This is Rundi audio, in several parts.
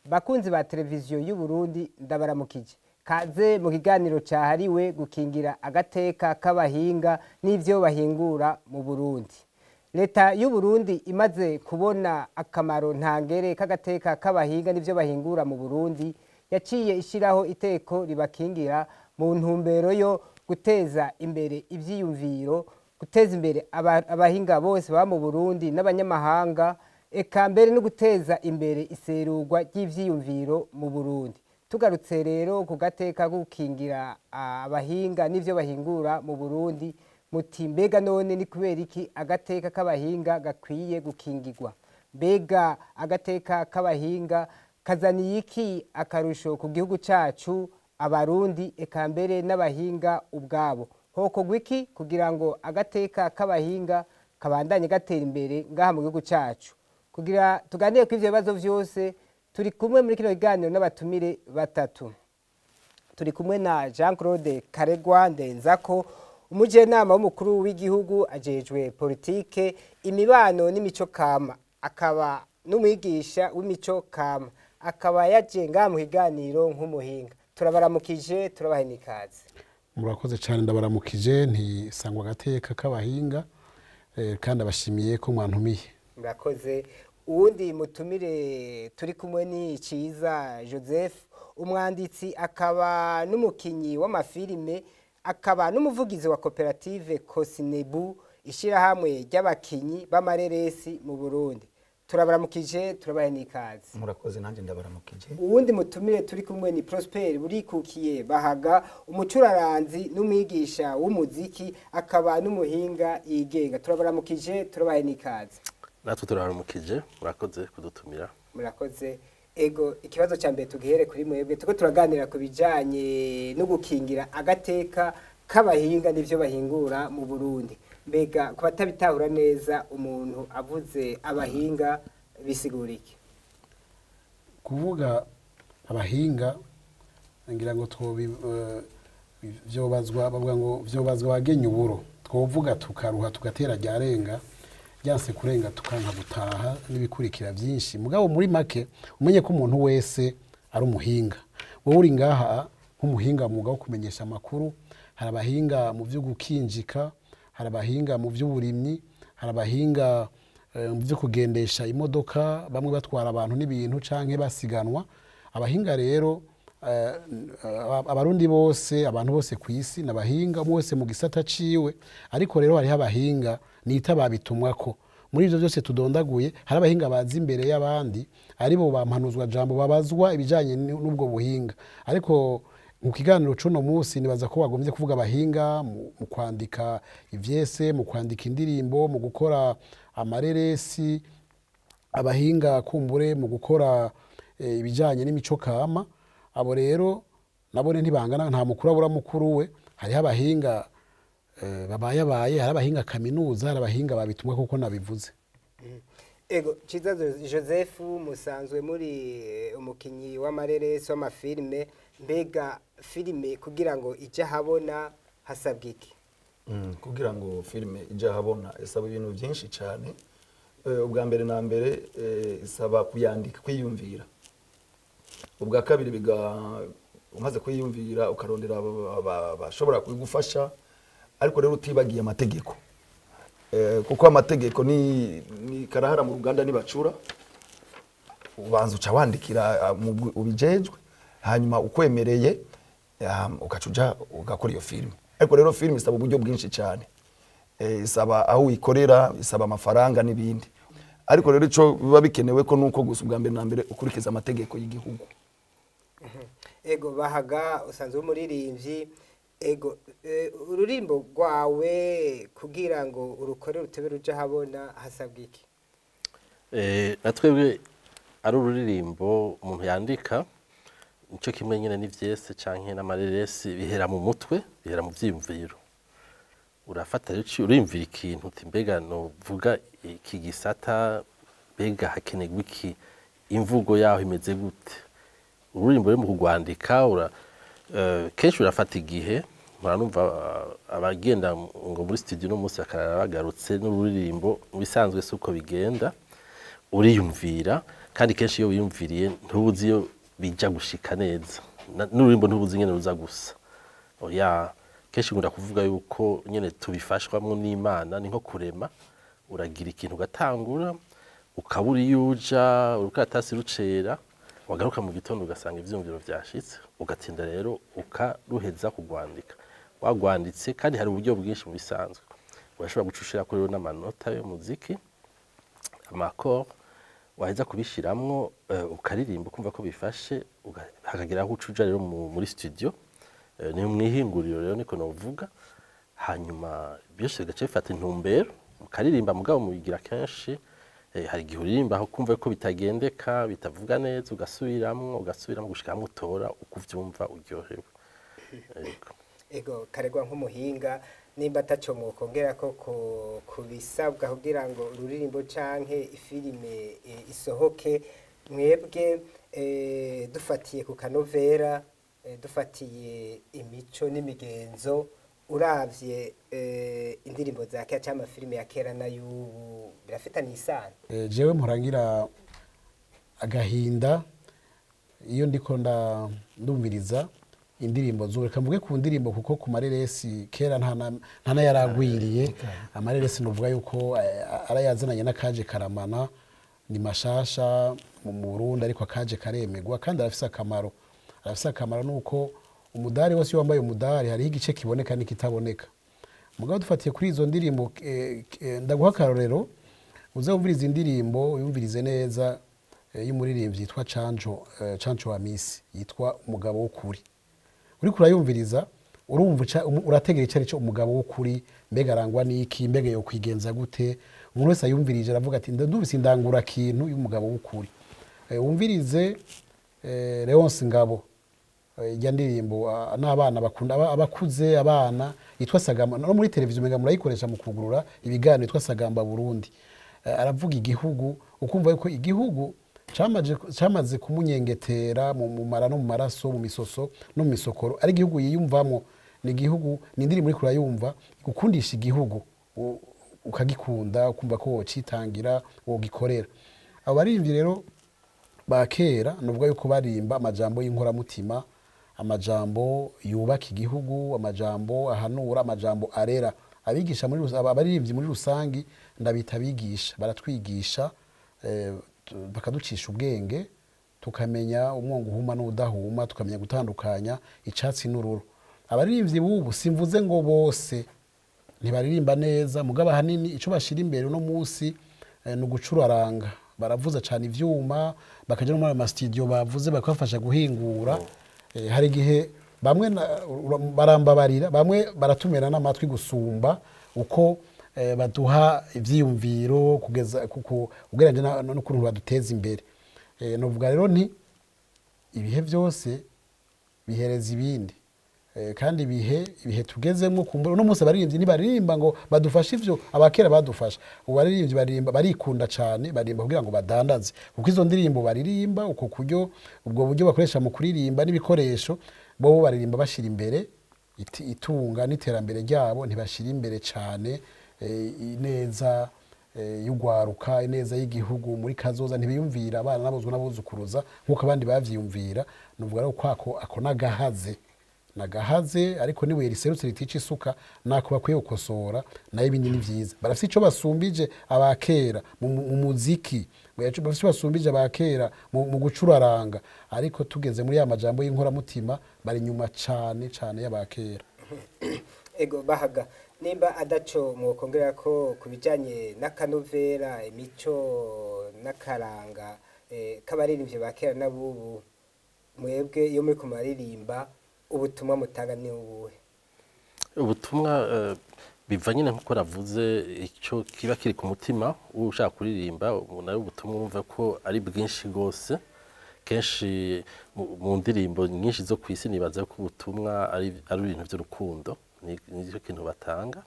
Bakunzi ba televiziyo y'u Burundi, ndabaramukije. Kaze mu kiganiro cyahariwe gukingira agateka k'abahinga n'ivyo bahingura mu Burundi. Leta y'u Burundi imaze kubona akamaro ntangere k'agateka k'abahinga n'ivyo bahingura mu Burundi, yaciye ishiraho iteko ribakingira mu ntumbero yo guteza imbere ivyiyumviro, guteza imbere abahinga bose baba mu Burundi n'abanyamahanga, eka mbere no guteza imbere iserurwa ry'ivyiyumviro mu Burundi. Tugarutse rero ku gateka ko gukingira abahinga n'ivyo bahingura mu Burundi, muti mbega none ni kubera iki agateka k'abahinga gakwiye gukingirwa? Mbega agateka k'abahinga kazaniye iki akarusho ku gihugu cacu, Abarundi, eka mbere n'abahinga ubwabo? Hokorwa iki kugira ngo agateka k'abahinga kabandanye gatera imbere ngaha mu gihugu cacu? Kugira tuganire kuri ivyo bibazo vyose, turi kumwe muri kino kiganiro n'abatumire batatu. Turi kumwe na Jean Claude Karegwa Ndenzako, umujenama w'umukuru w'igihugu ajejwe politike, imibano n'imico kama, akaba n'umwigisha w'imico kama, akaba yaje ngaha mu kiganiro nk'umuhinga. Turabaramukije, turabaha n'ikaze. Murakoze cyane, ndabaramukije ntisangwa agateka k'abahinga, kandi abashimiye ko mwantumiye. Murakoze. Uwundi mutumire turi kumwe ni Ciza Joseph, umwanditsi akaba n'umukinyi w'amafilime, akaba n'umuvugizi wa koperative Kosinebu, ishirahamwe ry'abakinyi b'amareresi mu Burundi. Turabaramukije, turabaha n'ikaze. Murakoze, nanjye ndabaramukije. Uwundi mutumire turi kumwe ni Prosper Burikukiye Bahaga, umucuraranzi n'umwigisha w'umuziki, akaba n'umuhinga yigenga. Turabaramukije, turabaha n'ikaze. Natwe turabaramukije, murakoze kudutumira. Murakoze. Ego, ikibazo cya mbere tugihere kuri mwebwe. Tuko turaganira ku bijanye no gukingira agateka k'abahinga n'ivyo bahingura mu Burundi. Mbega ku batabitahura neza, umuntu avuze abahinga bisigura iki? Kuvuga abahinga, ngira ngo vyobazwa, bavuga ngo vyobazwa wagenye uburo. Twovuga tukaruha, tugatera ryarenga ryanse kurenga, tukanka gutaha n'ibikurikira byinshi. Mugabo muri make, umenye ko umuntu wese ari umuhinga. Wowe uri ngaha nk'umuhinga mu mwuga wo kumenyesha amakuru, hari abahinga mu byo gukinjika, hari abahinga mu by'uburimyi, hari abahinga mu byo kugendesha imodoka, bamwe batwara abantu n'ibintu canke basiganwa. Abahinga rero, Abarundi bose, abantu bose ku isi n'abahinga, umwe wese mu gisata ciwe. Ariko rero hariho abahinga nita babitumwako. Muri ivyo byose tudondaguye, hari abahinga bazi imbere y'abandi, aribo bampanuzwa jambo, babazwa ibijanye n'ubwo buhinga. Ariko mu kiganiro c'uno munsi nibaza ko bagombye kuvuga abahinga mu kwandika ivyese, mu kwandika indirimbo, mu gukora amareresi, abahinga kumbure mu gukora ibijanye n'imico kama. Abo rero nabone ntibangana, nta mukuru abura mukuru we. Hariho abahinga babayabaye, hari abahinga kaminuza, hari abahinga babitumwe kuko nabivuze. Ego, Ciza Joseph, musanzwe muri umukinyi w'amareresi, w'amafilime. Mbega filime kugira ngo ije ahabona hasabwa iki? Kugira ngo filime ije ahabona isaba ibintu byinshi cyane. Ubwa mbere na mbere, isaba kuyandika, kwiyumvira. Ubwa kabiri, umaze kwiyumvira ukarondera bashobora kubigufasha, ariko rero utibagiye amategeko, kuko amategeko ni karahara mu ruganda nibacura. Ubanza uca wandikira ubijejwe, hanyuma ukwemereye, ugaca uja ugakora iyo filime. Ariko rero filime isaba uburyo bwinshi cyane, isaba aho uyikorera, isaba amafaranga n'ibindi. Ariko rero ico biba bikenewe ko nuko gusa ubwa mbere na mbere ukurikiza amategeko y'igihugu. Ego, Bahaga, usanzwe umuririmbyi. Ego, ururimbo rwawe kugira ngo urukore rutebe ruja habona hasabwa iki? Na twebwe ari ururirimbo umuntu yandika, nico kimwe nyine n'ivyese canke n'amareresi, bihera mu mutwe, bihera mu vyiyumviro. Urafata rero urimvira ikintu uti mbega novuga iki gisata, mbega hakenerwa iki, imvugo yaho imeze gute? Ururimbo rero mu kurwandika kenshi urafata igihe. Muranumva abagenda ngo muri studio no munsi bakarara bagarutse n'ururirimbo, mu bisanzwe si uko bigenda. Uriyumvira, kandi kenshi iyo wiyumviriye ntubuzi iyo bija gushika neza. N'ururimbo ntubuzi nyene ruza gusa. Oya, kenshi nkunda kuvuga yuko nyene tubifashwamwo n'Imana. Ni nko kurema, uragira ikintu ugatangura, ukabura iyo uja, urukaratasi rucera, wagaruka mu gitondo ugasanga ivyiyumviro vyashitse, ugatinda rero ukaruheza kugwandika. Wagwanditse, kandi hari uburyo bwinshi mu bisanzwe urashobora guca ushirako rero n'amanota y'umuziki, ama accords, waheza kubishiramwo, ukaririmba, ukumva ko bifashe, hakagera aho uca uja rero muri studio, ni mwihinguriro rero niko novuga. Hanyuma byose bigaca bifata intumbero, mukaririmba. Mugabo mubigira kenshi, hari igihe uririmba aho kumva ko bitagendeka, bitavuga neza, ugasubiramwo, ugasubiramwo, gushika hamwe utora uko uvyumva uryohewe. Yego. Ego, Karegwa, nk'umuhinga, nimba ataco mwokongera ko ku bisabwa kugira ngo ururirimbo canke ifilime isohoke, mwebwe, dufatiye ku kanovera, dufatiye imico n'imigenzo, uravye indirimbo za kera canke amafilime ya kera n'ay'ubu, birafitanye isano? Jewe mporangira agahinda iyo ndiko ndumviriza indirimbo zubu. Reka mvuge ku ndirimbo, kuko ku mareresi kera nta n'ayaragwiriye. Amareresi nuvuga yuko arayazananye n'akaje karamana, ni mashasha mu Burundi, ariko akaje karemegwa kandi arafise akamaro. Arafise akamaro nuko umudari wose, iyo wambaye umudari hariho igice kiboneka n'ikitaboneka. Mugabo dufatiye kuri izo ndirimbo, ndaguha akarorero. Uze wumvirize indirimbo, uyumvirize neza, y'umuririmbyi yitwa Canjo, Canjo Amisi, yitwa Umugabo w'Ukuri. Uriko urayumviriza, urumva urategera icyo ari cyo umugabo w'ukuri. Mbega arangwa n'iki? Mbega yokwigenza gute? Umuntu wese ayumvirije aravuga ati: "Ndumvise indangura kintu y'umugabo w'ukuri." Wumvirize Leonce Ngabo, ijya ndirimbo n'abana bakunda, abakuze, abana, yitwa Sagamba. No muri televiziyo umenga murayikoresha mu kugurura ibiganiro, yitwa Sagamba Burundi. Aravuga igihugu, ukumva yuko igihugu camaze kumunyengetera mu mara no mu maraso, mu misoso no mu misokoro, ari igihugu yiyumvamwo. Ni igihugu, ni indirimbo uriko urayumva gukundisha igihugu, ukagikunda, ukumva ko wocitangira, wogikorera. Abo baririmbyi rero ba kera, nuvuga yuko barimba amajambo y'inkoramutima, amajambo yubaka igihugu, amajambo ahanura, amajambo arera, abigisha. Muri abaririmbyi muri rusangi ndabita abigisha, baratwigisha, bakaducisha ubwenge, tukamenya umwongo uhuma n'udahuma, tukamenya gutandukanya icatsi n'ururo. Abaririmbyi b'ubu, simvuze ngo bose ntibaririmba neza, mugabo ahanini ico bashira imbere uno munsi ni ugucuraranga. Baravuza cyane ivyuma, bakaja no muri ayo masitudiyo bavuze bakabafasha guhingura. Hari igihe bamwe barambabarira, bamwe baratumira n'amatwi gusumba uko baduha ivyiyumviro kugeza ugereranyije n'ukuntu baduteza imbere. Novuga rero nti ibihe byose bihereza ibindi. Kandi ibihe tugezemo, kumbura uno munsi abaririmbyi ntibaririmba ngo badufashe ivyo abakera badufasha. Ubu baririmbyi baririmba barikunda cyane, baririmba kugira ngo badandaze, kuko izo ndirimbo baririmba, uko kuryo, ubwo buryo bakoresha mu kuririmba n'ibikoresho, bo baririmba bashira imbere itunga n'iterambere ryabo, ntibashira imbere cyane ineza y'ugwaruka, ineza y'igihugu muri kazoza. Ntibiyumvira abana n'abuzwa n'abuzukuruza nk'uko abandi bavyiyumvira. Nuvuga rero kwako ako nagahaze, nagahaze, ariko nibuye riserutse ritica isuka, nako bakwiye gukosora. Nayo ibindi ni vyiza, barafise ico basumbije abakera mu muziki, bafise ico basumbije abakera mu gucuraranga, ariko tugeze muri ya majambo y'inkoramutima bari inyuma cane cane y'abakera. Ego, Bahaga, nimba adaco mwokongera ko ku bijanye n'akanovera, imico n'akaranga k'abaririmbyi ba kera n'abubu, mwebwe iyo muri kumaririmba, ubutumwa mutanga ni ubuhe? Ubutumwa biva nyine nk'uko navuze, icyo kiba kiri ku mutima ushaka kuririmba nawe. Ubutumwa urumva ko ari bwinshi rwose. Kenshi mu ndirimbo nyinshi zo ku isi, nibaza ko ubutumwa ari ibintu by'urukundo, nicyo kintu batanga,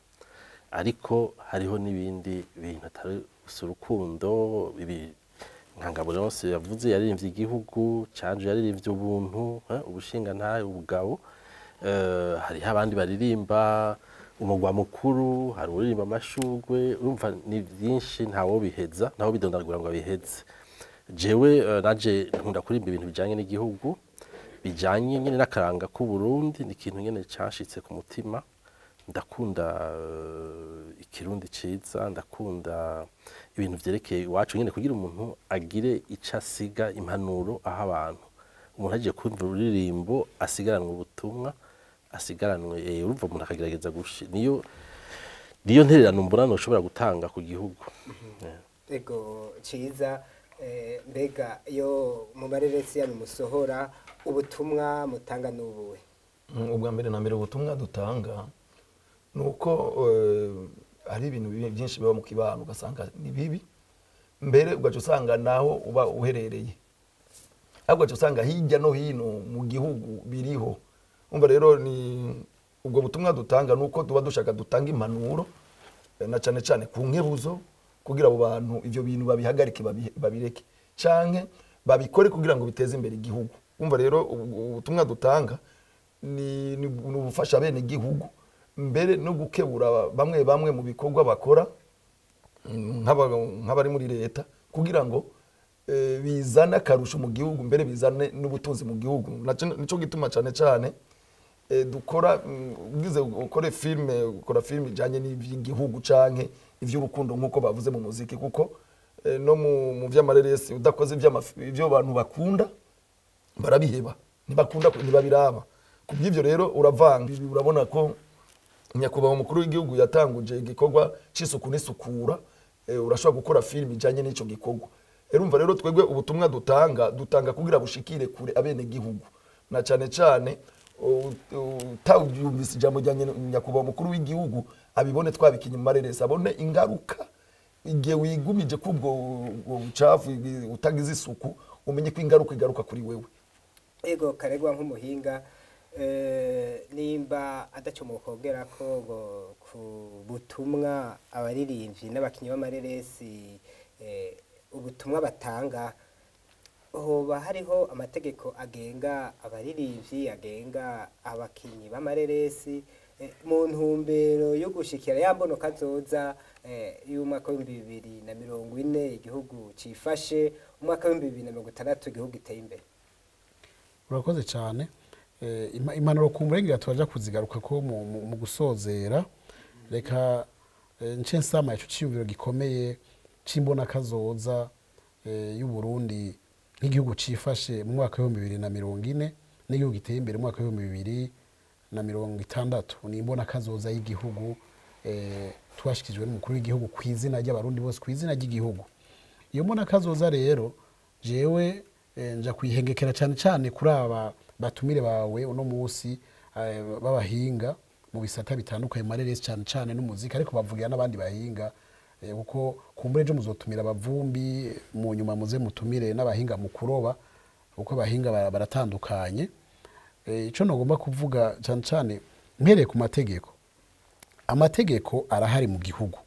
ariko hariho n'ibindi bintu atari gusa urukundo. Ibi nka Ngabo Leonce yavuze, yaririmbye igihugu canje, yaririmbye ubuntu, ubushingantahe, ubugabo. Hariho abandi baririmba Umugwa mukuru, hari uririmba amashugwe. Urumva ni byinshi, ntawo biheza, ntawo bidondagura ngo abiheze. Jewe naje nkunda kuririmba ibintu bijanye n'igihugu, bijanye nyene n'akaranga k'u Burundi. Ni ikintu nyene cashitse ku mutima. Ndakunda ikirundi ciza, ndakunda ibintu vyerekeye iwacu nyene, kugira umuntu agire ico asiga, impanuro aho abantu, umuntu agiye kumva ururirimbo asigaranwe ubutumwa, asigaranwe urumva umuntu akagerageza niyo ntererano mbona noshobora gutanga ku gihugu. Ego, ciza. Mbega iyo mu mareresi yanyu musohora, ubutumwa mutanga n'ubuwe? Ubwa mbere na mbere, ubutumwa dutanga ni uko hari ibintu bibi byinshi biba mu kibano, ugasanga ni bibi, mbere ugaca usanga naho uba uherereye, ahubwo ugaca usanga hirya no hino mu gihugu biriho. Umva rero, ni ubwo butumwa dutanga, ni uko tuba dushaka dutanga impanuro, na cyane cyane ku nkebuzo, kugira abo bantu ivyo bintu babihagarike, babireke canke babikore kugira ngo biteze imbere igihugu. Umva rero, ubutumwa dutanga ni ubufasha bene igihugu, mbere no gukebura bamwe bamwe mu bikorwa bakora, nk'abari muri leta, kugira ngo bizane akarusho mu gihugu, mbere bizane n'ubutunzi mu gihugu. Nico gituma cyane cyane dukora, ugize ukore filme, ukora filme ijanye n'ivy'igihugu canke ivy'urukundo, nk'uko bavuze mu muziki, kuko no mu vy'amareresi udakoze ivyo abantu bakunda barabiheba, ntibakunda, ntibabiraba. Ku bw'ivyo rero uravanga ibi. Urabona ko nyakubahwa umukuru w'igihugu yatanguje igikorwa c'isuku n'isukura, urashobora gukora filime ijanye n'ico gikorwa. Urumva rero, twebwe ubutumwa dutanga kugira bushikire kure abene gihugu, na cane cane utawumvise ijambo rya nyakubahwa umukuru w'igihugu abibone twabikinye mu mareresi, abone ingaruka igihe wigumije kubwo ubwo bucafu, utagize isuku, umenye ko ingaruka igaruka kuri wewe. Ego, Karegwa, nk'umuhinga, nimba adaco mukongera ko ngo ku butumwa abaririmbyi n'abakinyi b'amareresi, ubutumwa batanga, hoba hariho amategeko agenga abaririmbyi, agenga abakinyi b'amareresi, mu ntumbero yo gushikira ya mbono kazoza y'umwaka w'2040 igihugu cifashe, umwaka w'2060 igihugu giteye imbere? Urakoze cyane. Impanuro ku murengera turaja kuzigaruka ko mu gusozera. Reka nce nsama ico ciyumviro gikomeye c'imbona kazoza y'u Burundi nk'igihugu cifashe mu mwaka w'2040 n'igihugu giteye imbere mu mwaka w'2060. Ni imbona kazoza y'igihugu twashikirijwe n'umukuru w'igihugu ku izina ry'Abarundi bose, ku izina ry'igihugu. Iyo mbona kazoza rero, jewe nja kuyihengekera cyane cyane kuri aba batumire bawe uno munsi, b'abahinga mu bisata bitandukanye, mu mareresi cyane cyane n'umuziki, ariko bavugira n'abandi bahinga, kuko kumbure ejo muzotumira abavumbi, mu nyuma muze mutumire n'abahinga mu kuroba, kuko abahinga baratandukanye. Ico nagomba kuvuga cyane cyane mpereye ku mategeko: amategeko arahari mu gihugu,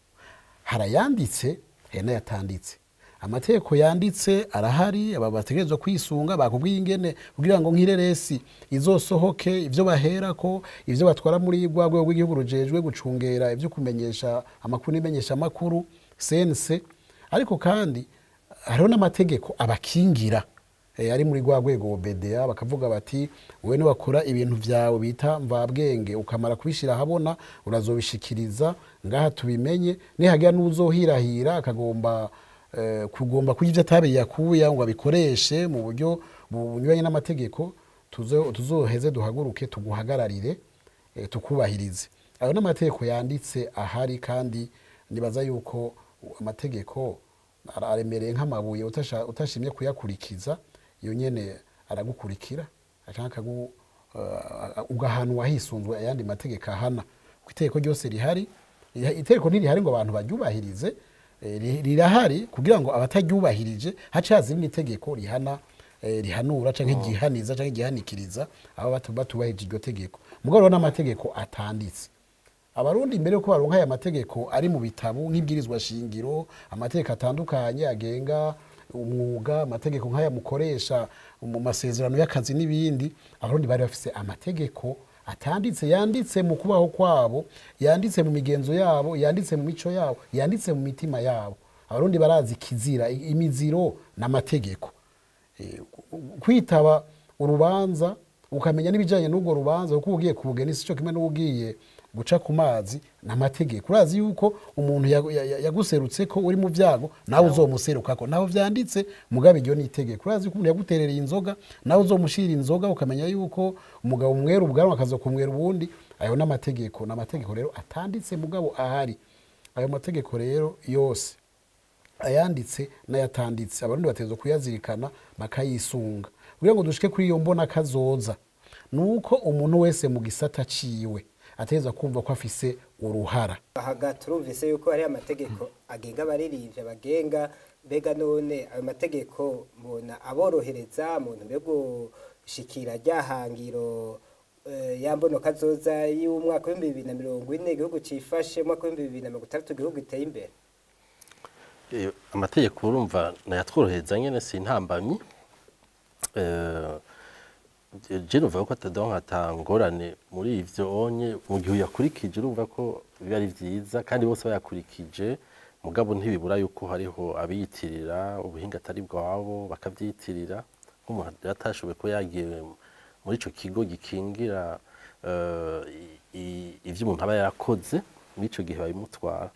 harayanditse, hari n'ayatanditse. Amategeko yanditse arahari, aba bategerezwa kwisunga, bakubwiye ingene kugira ngo nk'ireresi izosohoke, ivyo baherako, ivyo batwara muri rwa rwego rw'igihugu rujejwe gucungera ivyo kumenyesha amakuru n'imenyesha amakuru, CNC. Ariko kandi hariho n'amategeko abakingira, ari muri rwa rwego OBDA, bakavuga bati: "Wewe niwakora ibintu vyawe bita mvabwenge, ukamara kubishira ahabona, urazobishikiriza ngaha tubimenye, nihagira n'uzohirahira akagomba kugomba kurya ivyo atabiye yakuya ngo abikoreshe mu buryo bunyuranye n'amategeko, tuzoheze duhaguruke tuguhagararire, tukubahirize." Ayo n'amategeko yanditse ahari, kandi nibaza yuko amategeko aremereye nk'amabuye. Utashimye kuyakurikiza, iyo nyene aragukurikira canke ugahanwa hisunzwe ayandi mategeko ahana. Kuko itegeko ryose rihari, itegeko ntirihari ngo abantu baryubahirize, rirahari kugira ngo abataryubahirije hace haza irindi tegeko rihana, rihanura canke ryihaniza canke ryihanikiriza abo batubahirije iryo tegeko. Mugabo rero n'amategeko atanditse, Abarundi mbere yuko baronka aya mategeko ari mu bitabo nk'ibwirizwa shingiro, amategeko atandukanye agenga umwuga, amategeko nk'aya mukoresha mu masezerano y'akazi n'ibindi, Abarundi bari bafise amategeko. atanditse, yanditse mu kubaho kwabo, yanditse mu migenzo yabo, yanditse mu mico yabo, yanditse mu mitima yabo. Abarundi barazi kizira, imiziro n'amategeko. Kwitaba urubanza ukamenya n'ibijanye n'urwo rubanza, kuko ugiye ku bugeni sico kimwe n'ugiye guca ku mazi, n'amategeko. Urazi yuko umuntu yaguserutse ko uri mu vyago, nawe uzomuserukako, naho vyanditse mugabe iryo ni itegeko. Urazi yuko umuntu yaguterereye inzoga, nawe uzomushira inzoga, ukamenya yuko umugabo umwera ubwanwa akazokumwera ubundi. Ayo n'amategeko, n'amategeko rero atanditse mugabo ahari. Ayo mategeko rero yose ayanditse n'ayatanditse, Abarundi bategerezwa kuyazirikana bakayisunga kugira ngo dushike kuri iyo mbona kazoza. Nuko umuntu wese mu gisata ciwe ategerezwa kumva ko afise uruhara. Aha turumvise yuko hari amategeko agenga abaririmbyi, abagenga. Mbega none ayo mategeko mbona aborohereza mu ntumbero yo gushikira rya hangiro ya mbono kazoza y'umwaka w'2040 igihugu cifashe, umwaka w'2060 igihugu giteye imbere? Amategeko urumva nayatworohereza nyene, si intambamyi. Je numva ko atadonka atangorane muri ivyo onye mu gihe uyakurikije, urumva ko biba ari vyiza kandi bose bayakurikije. Mugabo ntibibura yuko hariho abiyitirira ubuhinga atari bwabo, bakavyitirira nk'umuntu atashoboye kuba yagiye muri ico kigo gikingira ivyo umuntu aba yarakoze, muri ico gihe babimutwara.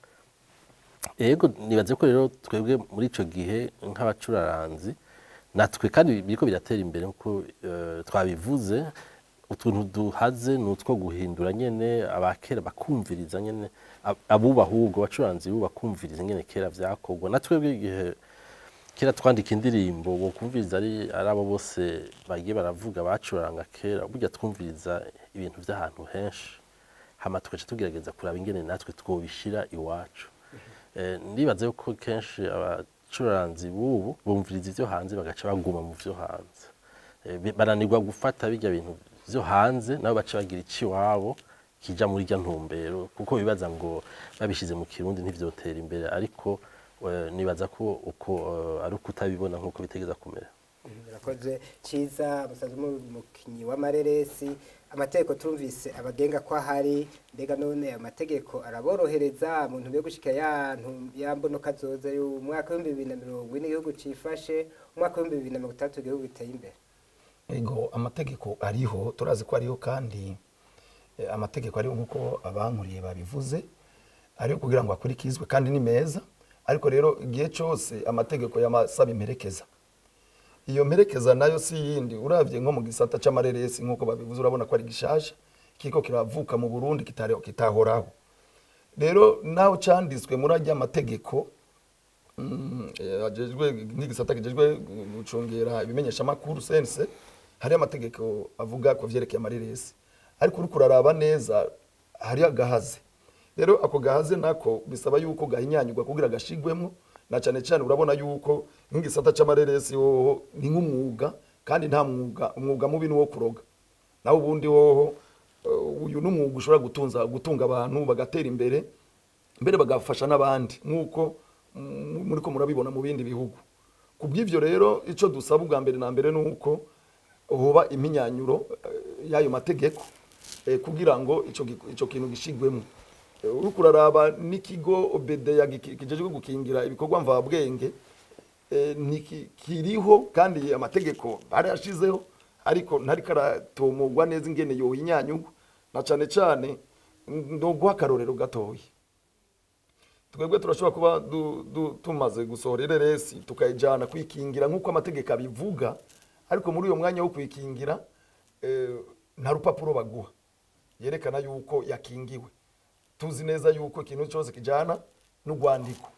Ego, nibaze ko rero twebwe muri ico gihe nk'abacuraranzi natwe kandi biriko biratera imbere nkuko twabivuze, utuntu duhaze ni utwo guhindura nyene abakera bakumviriza nyene abuba, ahubwo abacuranzi buba bakumviriza nyene kera vyakorwa. Na twebwe igihe kera twandika indirimbo, wokumviriza ari abo bose bagiye baravuga bacuranga kera, burya twumviriza ibintu vy'ahantu henshi, hama tugaca tugerageza kuraba ingene natwe twobishira iwacu. Ndibaza yuko kenshi abacuranzi bubu bumviriza ivyo hanze bagaca baguma mu vyo hanze, bananirwa gufata bijya bintu vyo hanze, nabo baca bagira iciwabo kija muri rya ntumbero, kuko bibaza ngo babishize mu Kirundi ntivyotera imbere. Ariko nibaza ko uko ari ukutabibona nkuko bitegeza kumera. Murakoze. Ciza, musanzwe muri umukinyi w'amareresi, amategeko turumvise abagenga ko ahari. Mbega none amategeko araborohereza mu ntumbero yo gushika ya mbono kazoza y'umwaka w'2040 igihugu cifashe, umwaka w'2060 igihugu giteye imbere? Ego, amategeko ariho, turazi ko ariho, kandi amategeko ariho nkuko abankuriye babivuze, ariho kugira ngo akurikizwe kandi ni meza. Ariko rero igihe cyose amategeko yamasaba imperekeza, iyo mperekeza nayo si yindi. Uravye nko mu gisata c'amareresi nkuko babivuze, urabona ko ari gishasha kiko kiravuka mu Burundi, kitahoraho. Rero naho canditswe muri arya mategeko ajejwe nk'igisata kijejwe gucungera ibimenyesha makuru sense, hari amategeko avuga ko vyerekeye amareresi, ariko uriko uraraba neza hari agahaze. Rero ako gahaze nako bisaba yuko gahinyanyurwa kugira gashigwemo, na cyane cyane urabona yuko nk'igisata c'amareresi hoho ni nk'umwuga, kandi nta mwuga, umwuga mubi ni wo kuroga. Naho ubundi hoho uyu ni umwuga ushobora gutunga abantu bagatera imbere, mbere bagafasha n'abandi nk'uko muriko murabibona mu bindi bihugu. Kubw'ivyo rero ico dusaba ubwa mbere na mbere nuko hoba iminyanyuro y'ayo mategeko kugira ngo ico kintu gishigwemo. Uriko uraraba n'ikigo OBD kijejwe gukingira ibikorwa mvabwenge, kiriho kandi amategeko barayashizeho, ariko ntariko aratomogwa neza ingene yohinyanyurwa. Na cane cane ndoguha akarorero gatoyi, twebwe turashobora kuba tumaze gusohora ireresi tukayijana kwikingira nk'uko amategeko abivuga, ariko muri uyo mwanya wo kwikingira nta rupapuro baguha yerekana yuko yakingiwe. Tuzi neza yuko ikintu cyose kijana n'urwandiko.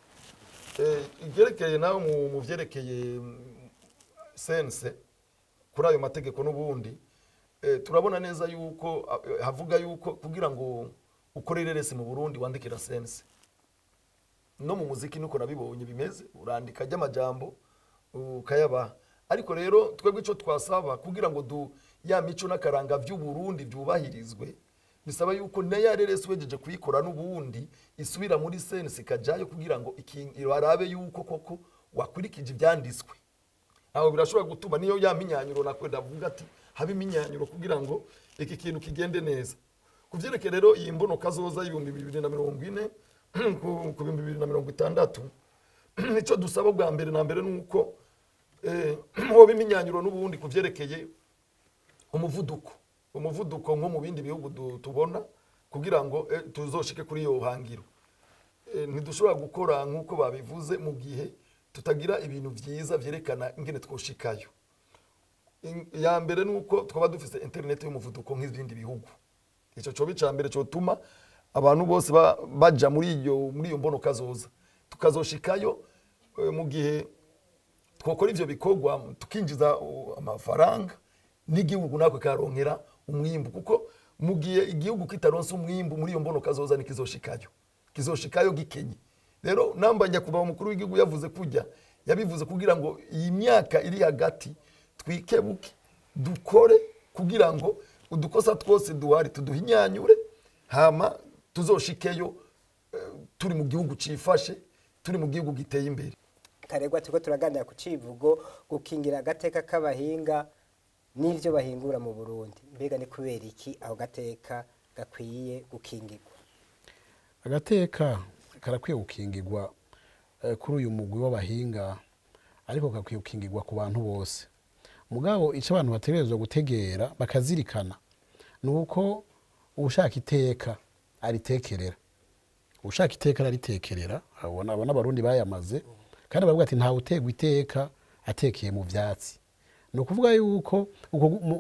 Ivyerekeye nawe mu vyerekeye sense kuri ayo mategeko n'ubundi, turabona neza yuko havuga yuko kugira ngo ukore ireresi mu Burundi wandikira sense. No mu muziki nuko nabibonye bimeze, urandika ry'amajambo ukayabaha. Ariko rero twebwe ico twasaba kugira ngo ya mico n'akaranga vy'u Burundi vyubahirizwe, bisaba yuko na reresi wejeje kuyikora n'ubundi isubira muri sense ikajayo kugira ngo barabe yuko koko wakurikije ivyanditswe. Aho birashobora gutuma niyo ya minyanyuro nakwenda avuga ati habe iminyanyuro kugira ngo iki kintu kigende neza. Kuvyerekeye rero iyi mbono kazoza 2040 ku 2060, nico dusaba bwa mbere na mbere nuko hoba iminyanyuro n'ubundi kuvyerekeye umuvuduko nko mu bindi bihugu tubona, kugira ngo tuzoshike kuri iyo hangiro. Ntidushobora gukora nk'uko babivuze mu gihe tutagira ibintu vyiza vyerekana ingene twoshikayo. Ya mbere nuko twaba dufise internet y'umuvuduko nk'izindi bihugu. Ico coba ica mbere cotuma abantu bose baja muri iyo mbono kazoza, tukazoshikayo mu gihe twokora ivyo bikorwa, tukinjiza amafaranga n'igihugu nakwe karonkera umwimbu, kuko mu gihe igihugu kitaronse umwimbu muri iyo mbono kazoza nikizoshikayo, kizoshikayo gikenye. Rero namba nyakubahwa umukuru w'igihugu yavuze kujya, yabivuze kugira ngo iyi myaka iri hagati twikebuke dukore, kugira ngo udukosa twose duhari tuduhinyanyure, hama tuzoshikeyo turi mu gihugu cifashe, turi mu gihugu giteye imbere. Karegwa, turiko turaganira ku civugo gukingira agateka k'abahinga n'ivyo bahingura mu Burundi. Mbega ni kubera iki aho gateka gakwiye gukingirwa? Agateka karakwiye gukingirwa kuri uyu mugwi w'abahinga, ariko gakwiye gukingirwa ku bantu bose. Mugabo ico abantu bategerezwa gutegera bakazirikana nuko ushaka iteka aritekerera, ushaka iteka aritekerera. Abona abarundi bayamaze kandi bavuga ati nta utegwa iteka atekeye mu vyatsi. Ni ukuvuga yuko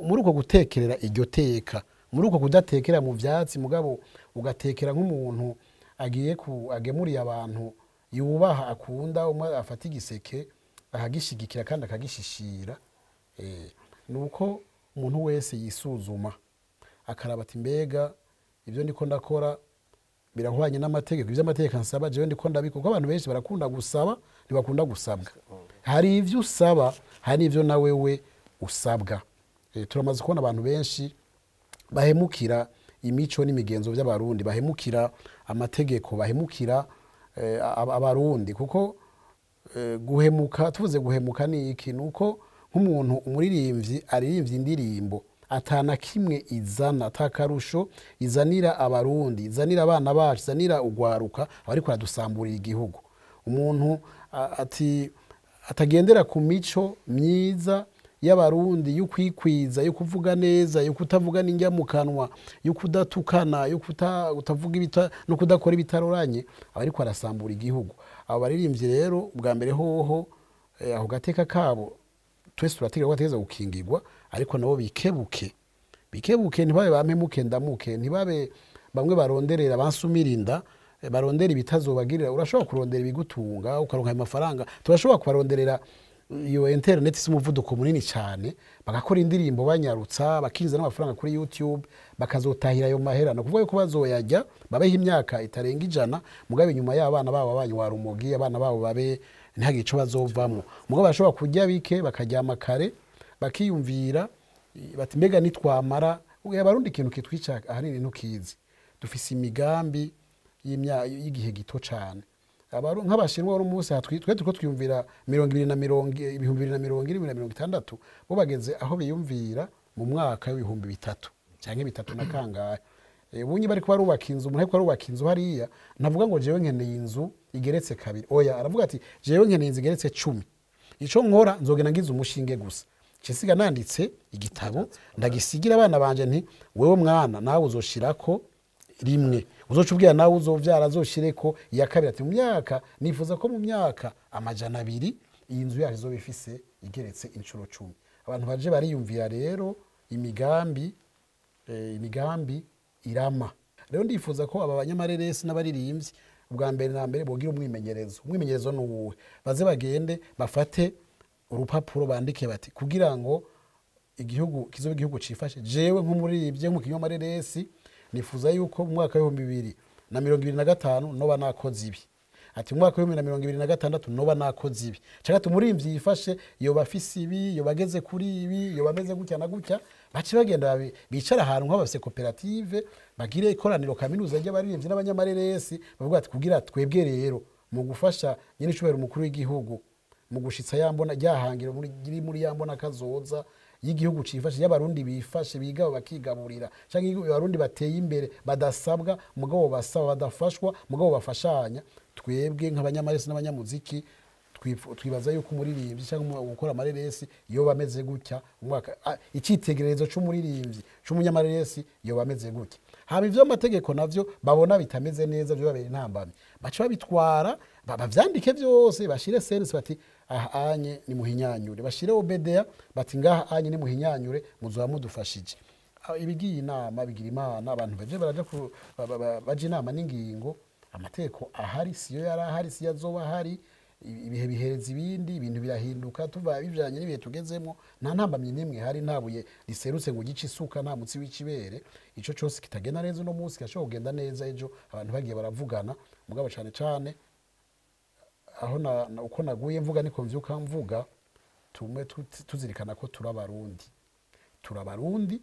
muri uko gutekerera iryo teka, muri uko kudatekera mu vyatsi, mugabo ugatekera nk'umuntu agiye agemuriye abantu yubaha akunda, umwe afata igiseke akagishigikira kandi akagishishira. Nuko umuntu wese yisuzuma akaraba ati mbega ibyo ndiko ndakora birahwanye n'amategeko, ibyo amategeko ansaba jewe ndiko ndabikora. Kuko abantu benshi barakunda gusaba, ntibakunda gusabwa. Hari ivyo usaba, hari ivyo na wewe usabwa. Turamaze kubona abantu benshi bahemukira imico n'imigenzo by'abarundi, bahemukira amategeko, bahemukira abarundi. Kuko guhemuka, tuvuze guhemuka ni iki? Nuko nk'umuntu umuririmbyi aririmbye indirimbo atana kimwe izana, atakarusho izanira abarundi, izanira abana bacu, izanira ugwaruka, abariko aradusamburira igihugu. Umuntu ati atagendera ku mico myiza y'abarundi, yo kwikwiza, yo kuvuga neza, yo kutavuga n'injya mu kanwa, yo kudatukana, yo kutavuga ibita no kudakora ibitaroranye, abariko arasambura igihugu. Abo baririmbyi rero bwa mbere hoho aho gateka kabo twese turategera ko bategeza gukingirwa, ariko nabo bikebuke, ntibabe bampemuke ndamuke, ntibabe bamwe baronderera bansumirinda, barondera ibitazobagirira. Urashobora kurondera ibigutunga ukaronka amafaranga, turashobora kubaronderera iyo internet isi umuvuduko munini cyane, bagakora indirimbo banyarutsa, bakinjiza n'amafaranga kuri YouTube, bakazotahira ayo mahera. No kuvuga yuko bazoyajya babeho imyaka itarenga 100, mugabe nyuma y'abana babo banywa rumogi, abana babo babe ntihagire ico bazovamwo. Mugabo bashobora kurya bike bakaryama kare, bakiyumvira bati mbega nitwamara. Abarundi ikintu kitwica ahanini ntukizi, dufise imigambi y'igihe gito cyane. Nk'abashinwa uno munsi twe turiko twiyumvira 2020 2060, bo bageze aho biyumvira mu mwaka w'ibihumbi 3 canke 3 na kangahe. Ubunye bariko barubaka inzu, umuntu ariko arubaka inzu hariya ntavuga ngo jewe nkeneye inzu igeretse 2, oya, aravuga ati jewe nkeneye inzu igeretse 10, ico nkora nzogenda ngize umushinge gusa, cisiga nanditse igitabo ndagisigira abana banje nti wewe mwana nawe uzoshirako rimwe, uzoca ubwira nawe uzovyara azoshireko iya kabiri, ati mu myaka nifuza ko mu myaka 200 iyi nzu yacu izoba ifise igeretse inshuro 10. Abantu baje bariyumvira rero imigambi irama. Rero ndifuza ko aba banyamareresi n'abaririmbyi ubwa mbere na mbere bogira umwimenyerezo. Umwimenyerezo ni uwuhe? Baze bagende bafate urupapuro bandike bati kugira ngo igihugu kizobe igihugu cifashe, jewe nk'umuririmbyi nk'umunyamareresi nifuza yuko mu mwaka wa 2025 noba nakoze ibi, ati mu mwaka wa 2026 noba nakoze ibi. Cyangwa tumurimbyi yifashe yoba afise ibi, yoba ageze kuri ibi, yoba ameze gutya na gutya, baci bagenda bicara ahantu nk'abafise koperative, bagire ikoraniro kaminuza ry'abaririmbyi n'abanyamareresi, bavuga ati kugira twebwe rero mu gufasha nyine icubahiro umukuru w'igihugu mu gushitsa yambona ryahangiro muri yambona kazoza y'igihugu cifashe, y'abarundi bifashe, bigabo bakigaburira, canke abarundi bateye imbere badasabwa mugabo basaba, badafashwa mugabo bafashanya. Twebwe nk'abanyamaresi n'abanyamuziki twibaza yuko umuririmbyi cyangwa gukora amareresi iyo bameze gutya, umwaka icyitegererezo c'umuririmbyi c'umunyamareresi iyo bameze gutya. Haba ivyo amategeko navyo babona bitameze neza byo babera intambamyi, baca babitwara bavyandike byose, bashire sense bati aha anye ni muhinyanyure, bashire OBDA bati ngaha anye ni muhinyanyure, muzoba mudufashije. Ibigiye inama bigira imana, abantu baje baraja baje inama n'ingingo. Amategeko ahari siyo yari ahari, siyo azoba ahari, ibihe bihereza ibindi, ibintu birahinduka tuva bijanye n'ibihe tugezemo. Nta ntambamyi n'imwe hari, nta buye riserutse ngo gice isuka, nta mutsi w'ikibere. Ico cose kitagenda neza uno munsi kirashobora kugenda neza ejo, abantu bagiye baravugana. Mugabo cane cane aho uko naguye mvuga niko mvyuka mvuga, tumwe tuzirikana ko turabarundi, turabarundi,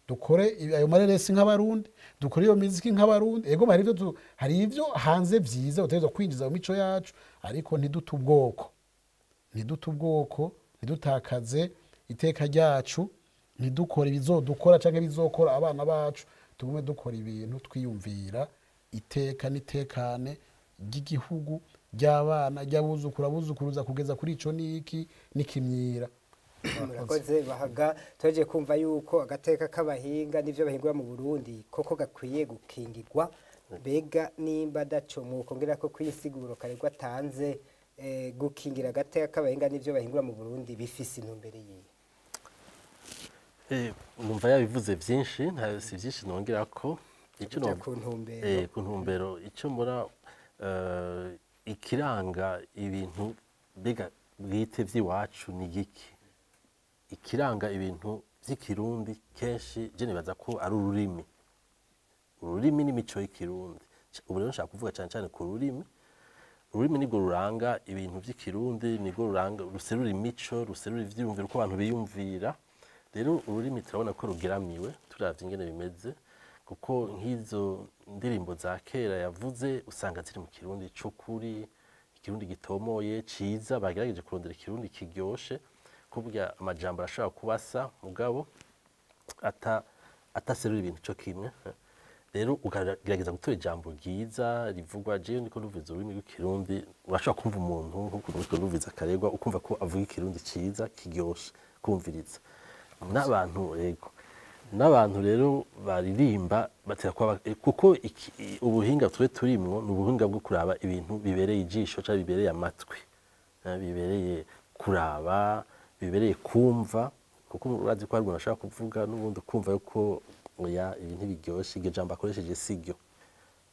dukore ayo mareresi nk'abarundi, dukore iyo miziki nk'abarundi. Ego hari ivyo hanze vyiza utegerezwa kwinjiza mu mico yacu, ariko ntidute ubwoko, ntidute ubwoko, ntidutakaze iteka ryacu, ntidukore ibizodukora canke bizokora abana bacu. Tugume dukora ibintu twiyumvira iteka n'itekane ry'igihugu, ry'abana, ry'abuzukuru, abuzukuruza kugeza kuri ico niki nikimyira. Murakoze Bahaga. Twaje kumva yuko agateka k'abahinga n'ivyo bahingura mu Burundi koko gakwiye gukingirwa. Mbega nimba daco mwokongera ko kwisiguro karegwa atanze, gukingira agateka k'abahinga n'ivyo bahingura mu Burundi bifise intumbero yihe? Numva yabivuze byinshi, nta si byinshi nongera ko ico Kuja ku ntumbero. Ku ntumbero ico mbona, ikiranga ibintu mbega bwite vy'iwacu ni giki? Ikiranga ibintu vy'ikirundi kenshi je nibaza ko ari ururimi, ururimi n'imico y'ikirundi. Ubu rero nshaka kuvuga cyane cyane ku rurimi. Ururimi nirwo ruranga ibintu vy'ikirundi, nirwo ruranga, ruserura imico, ruserura ivyiyumviro uko abantu biyumvira. Rero ururimi turabona ko rugeramiwe turavye ingene bimeze, kuko nk'izo ndirimbo za kera yavuze usanga ziri mu kirundi c'ukuri, ikirundi gitomoye ciza, bagerageje kurondera ikirundi kiryoshe, kuburya amajambo arashobora kuba asa mugabo ataserura ibintu co kimwe. Rero ukagerageza gutora ijambo ryiza rivugwa. Jewe ndiko numviriza ururimi rw'ikirundi, urashobora kumva umuntu nk'ukuntu uriko urumviriza Karegwa, ukumva ko avuga ikirundi ciza kiryoshe kumviriza. N'abantu rego, n'abantu rero baririmba batera kuba, kuko ubuhinga twe turimwo ni ubuhinga bwo kuraba ibintu bibereye ijisho canke bibereye amatwi, bibereye kuraba, bibereye kumva, kuko urazi ko hari umuntu ashobora kuvuga n'ubundi ukumva yuko oya ibi ntibiryoshe, iryo jambo akoresheje si ryo,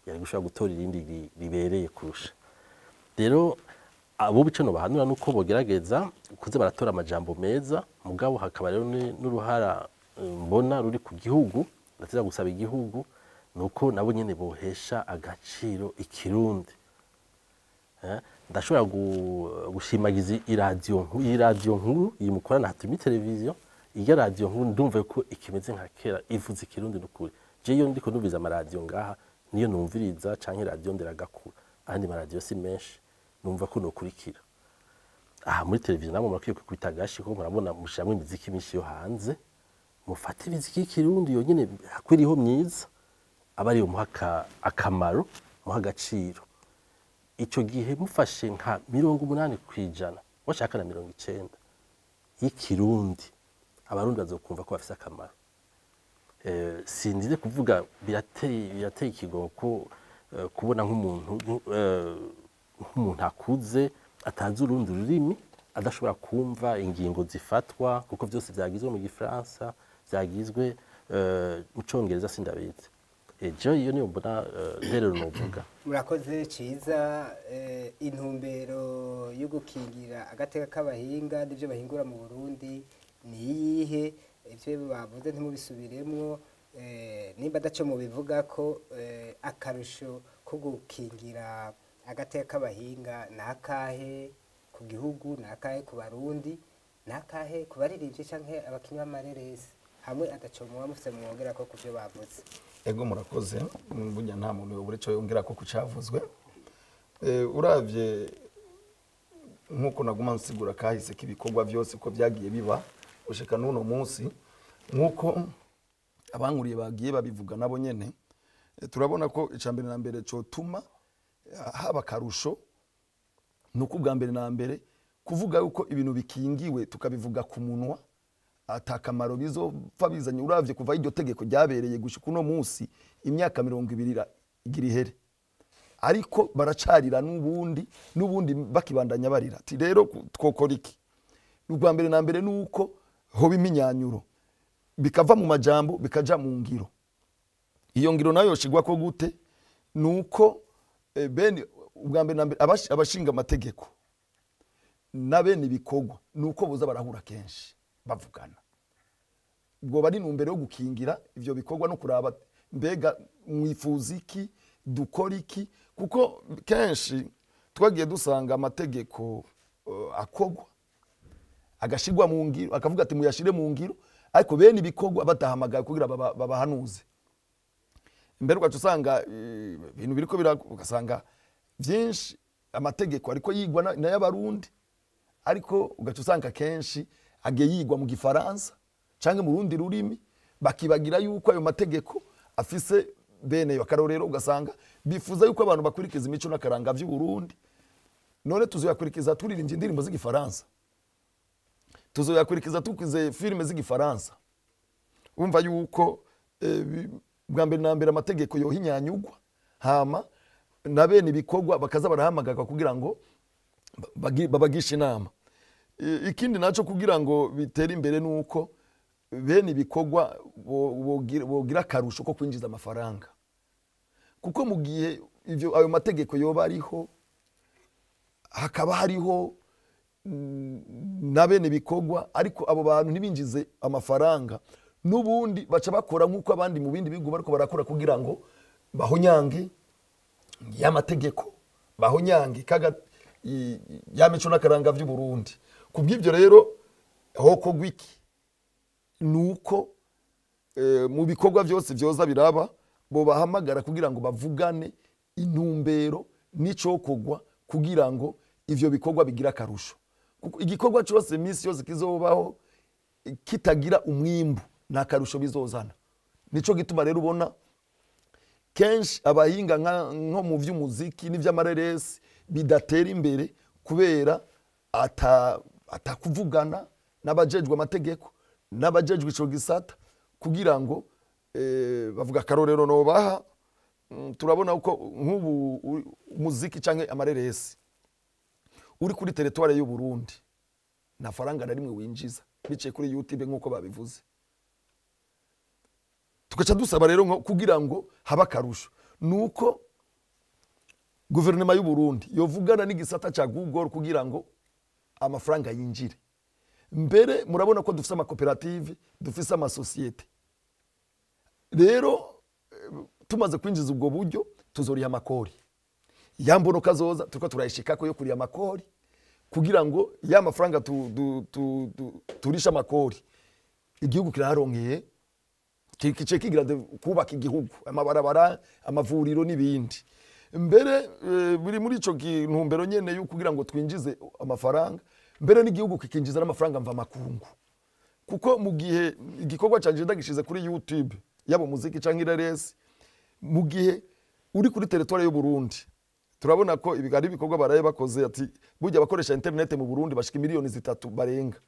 yari gushobora gutora irindi ribereye kurusha. Rero abo bico no bahanura nuko bogerageza kuza baratora amajambo meza, mugabo hakaba rero n'uruhara mbona ruri ku gihugu, ndatiza gusaba igihugu nuko nabo nyene bohesha agaciro ikirundi. Ndashobora gushimagiza iradiyo nkuru, iradiyo nkuru iyi mukorana hatumi televiziyo, iyo radiyo nkuru ndumva ko ikimeze nka kera ivuze ikirundi n'ukuri. Je iyo ndiko numviriza amaradiyo ngaha niyo numviriza, canke radiyo nderagakura, ahandi maradiyo si menshi numva ko nokurikira. Aha muri televiziyo namwe murakwiye kwikubita agashi, kuko murabona mushiramwo imiziki myinshi yo hanze, mufate imiziki y'ikirundi yonyene hakwiriyeho myiza, aba ariyo muha akamaro, muha agaciro. Ico gihe mufashe nka 80% washaka na 90 y'ikirundi, abarundi bazokumva ko bafise akamaro. Sindize kuvuga birateye ikigongo ko kubona nk'umuntu akuze atazi urundi rurimi, adashobora kumva ingingo zifatwa, kuko vyose vyagizwe mu Gifaransa, vyagizwe mu Congereza, sindabizi. Ejo iyo niyo mbona nterero novuga. Murakoze ciza. Intumbero yo gukingira agateka k'abahinga n'ivyo bahingura mu Burundi ni iyihe? Ivyo bavuze ntimubisubiremwo, nimba adaco mubivuga ko akarusho ko gukingira agateka k'abahinga ni akahe ku gihugu, ni akahe ku Barundi, ni akahe ku baririmbyi canke abakinyi b'amareresi, hamwe adaco muba mufise mwongera ko kuvyo bavuze? Ego murakoze. Burya nta muntu yobura ico yongera ko kucavuzwe. Uravye nkuko naguma nsigura kahise k'ibikorwa vyose ko vyagiye biba, Gushika n'uno munsi, nk'uko abankuriye bagiye babivuga nabo nyene, turabona ko icambere na mbere cotuma haba akarusho nuko ubwa mbere na mbere kuvuga yuko ibintu bikingiwe tukabivuga ku munwa atakamaro bizopfa bizanye. Uravye kuva iryo tegeko ryabereye gushika uno munsi, imyaka 20 igira ihere, ariko baracarira n'ubundi bakibandanya barira. Ati rero twokora iki? Ubwa mbere na mbere nuko hoba iminyanyuro, bikava mu majambo bikaja mu ngiro. Iyo ngiro nayo yoshigwa ko gute? Nuko bene ubwa mbere na mbere abashinga amategeko na bene ibikorwa nuko boza barahura kenshi bavugana, ubwo bari numbere yo gukingira ivyo bikorwa no kuraba mbega mwifuza iki, dukora iki. Kuko kenshi twagiye dusanga amategeko akogwa agashirwa mu ngiro, akavuga ati muyashire mu ngiro, ariko bene ibikorwa batahamagaye kugira babahanuze. Mbere ugaca usanga ibintu biriko ugasanga byinshi amategeko ariko yigwa n'ay'abarundi, ariko ugaca usanga kenshi agiye yigwa mu gifaransa canke mu rundi rurimi, bakibagira yuko ayo mategeko afise bene yo. Akarorero, ugasanga bifuza yuko abantu bakurikiza imico n'akaranga vy'u Burundi, none tuzoyakurikiza turirimbye indirimbo z'igifaransa? Tuzoyakurikiza tukize filime z'igifaransa? Umva yuko bwa mbere na mbere amategeko yohinyanyugwa, hama na bene ibikorwa bakaza barahamagarwa kugira ngo babagishe inama. Ikindi naco kugira ngo bitere imbere nuko bene ibikorwa bogira akarusho ko kwinjiza amafaranga, kuko mu gihe ivyo ayo mategeko yoba ariho hakaba hariho na bene ibikorwa, ariko abo bantu ntibinjize amafaranga, n'ubundi baca bakora nk'uko abandi mu bindi bihugu bariko barakora kugira ngo bahonyange y'amategeko, bahonyange kaga ya mico n'akaranga vy'u Burundi. Kubw'ivyo rero hokogwa iki? Nuko mu bikorwa vyose vyoza biraba bo bahamagara kugira ngo bavugane intumbero n'icokogwa kugira ngo ivyo bikorwa bigira akarusho. Kuko igikorwa cyose misi yose kizobaho kitagira umwimbu nta karusho bizozana. Nico gituma rero ubona kenshi abahinga nko mu vy'umuziki n'ivy'amareresi bidatera imbere kubera atakuvugana n'abajejwe amategeko n'abajejwe ico gisata kugira ngo bavuga. Akarorero nobaha, turabona uko nk'ubu umuziki canke amareresi uri kuri territoire y'u Burundi nta faranga na rimwe winjiza biciye kuri YouTube nk'uko babivuze. Tugaca dusaba rero nko kugira ngo habe akarusho nuko guverinoma y'u Burundi yovugana n'igisata ca Google kugira ngo amafaranga yinjire. Mbere murabona ko dufise amakoperative, dufise amasosiyete. Rero tumaze kwinjiza ubwo buryo tuzoriha amakori, ya mbono kazoza turiko turayishikako yo kuriha amakori, kugira ngo ya mafaranga turisha amakori igihugu kiraharonkeye, kice kigira kubaka igihugu, amabarabara, amavuriro n'ibindi. Mbere biri muri ico kintumbero nyene yo kugira ngo twinjize amafaranga, mbere n'igihugu kikinjiza n'amafaranga mva makungu. Kuko mu gihe igikorwa canje ndagishize kuri YouTube, yaba umuziki canke ireresi, mu gihe uri kuri territoire y'u Burundi, turabona ko ibi ari ibikorwa baraye bakoze, ati burya abakoresha internet mu Burundi bashika 3 miliyoni barenga.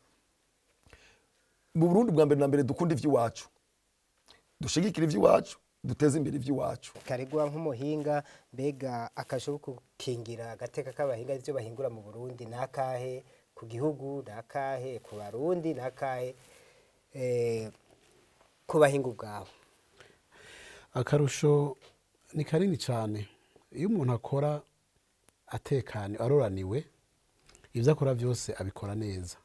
Mu Burundi bwa mbere na mbere dukunda ivy'iwacu, dushigikira ivy'iwacu, duteze imbere ivy'iwacu. Karegwa, nk'umuhinga, mbega akarusho ko gukingira agateka k'abahinga ivyo bahingura mu Burundi nakahe ku gihugu, nakahe ku Barundi, nakahe ku bahinga ubwabo? Akarusho ni kanini cyane. Iyo umuntu akora atekanye, aroraniwe, ibyo akora byose abikora neza.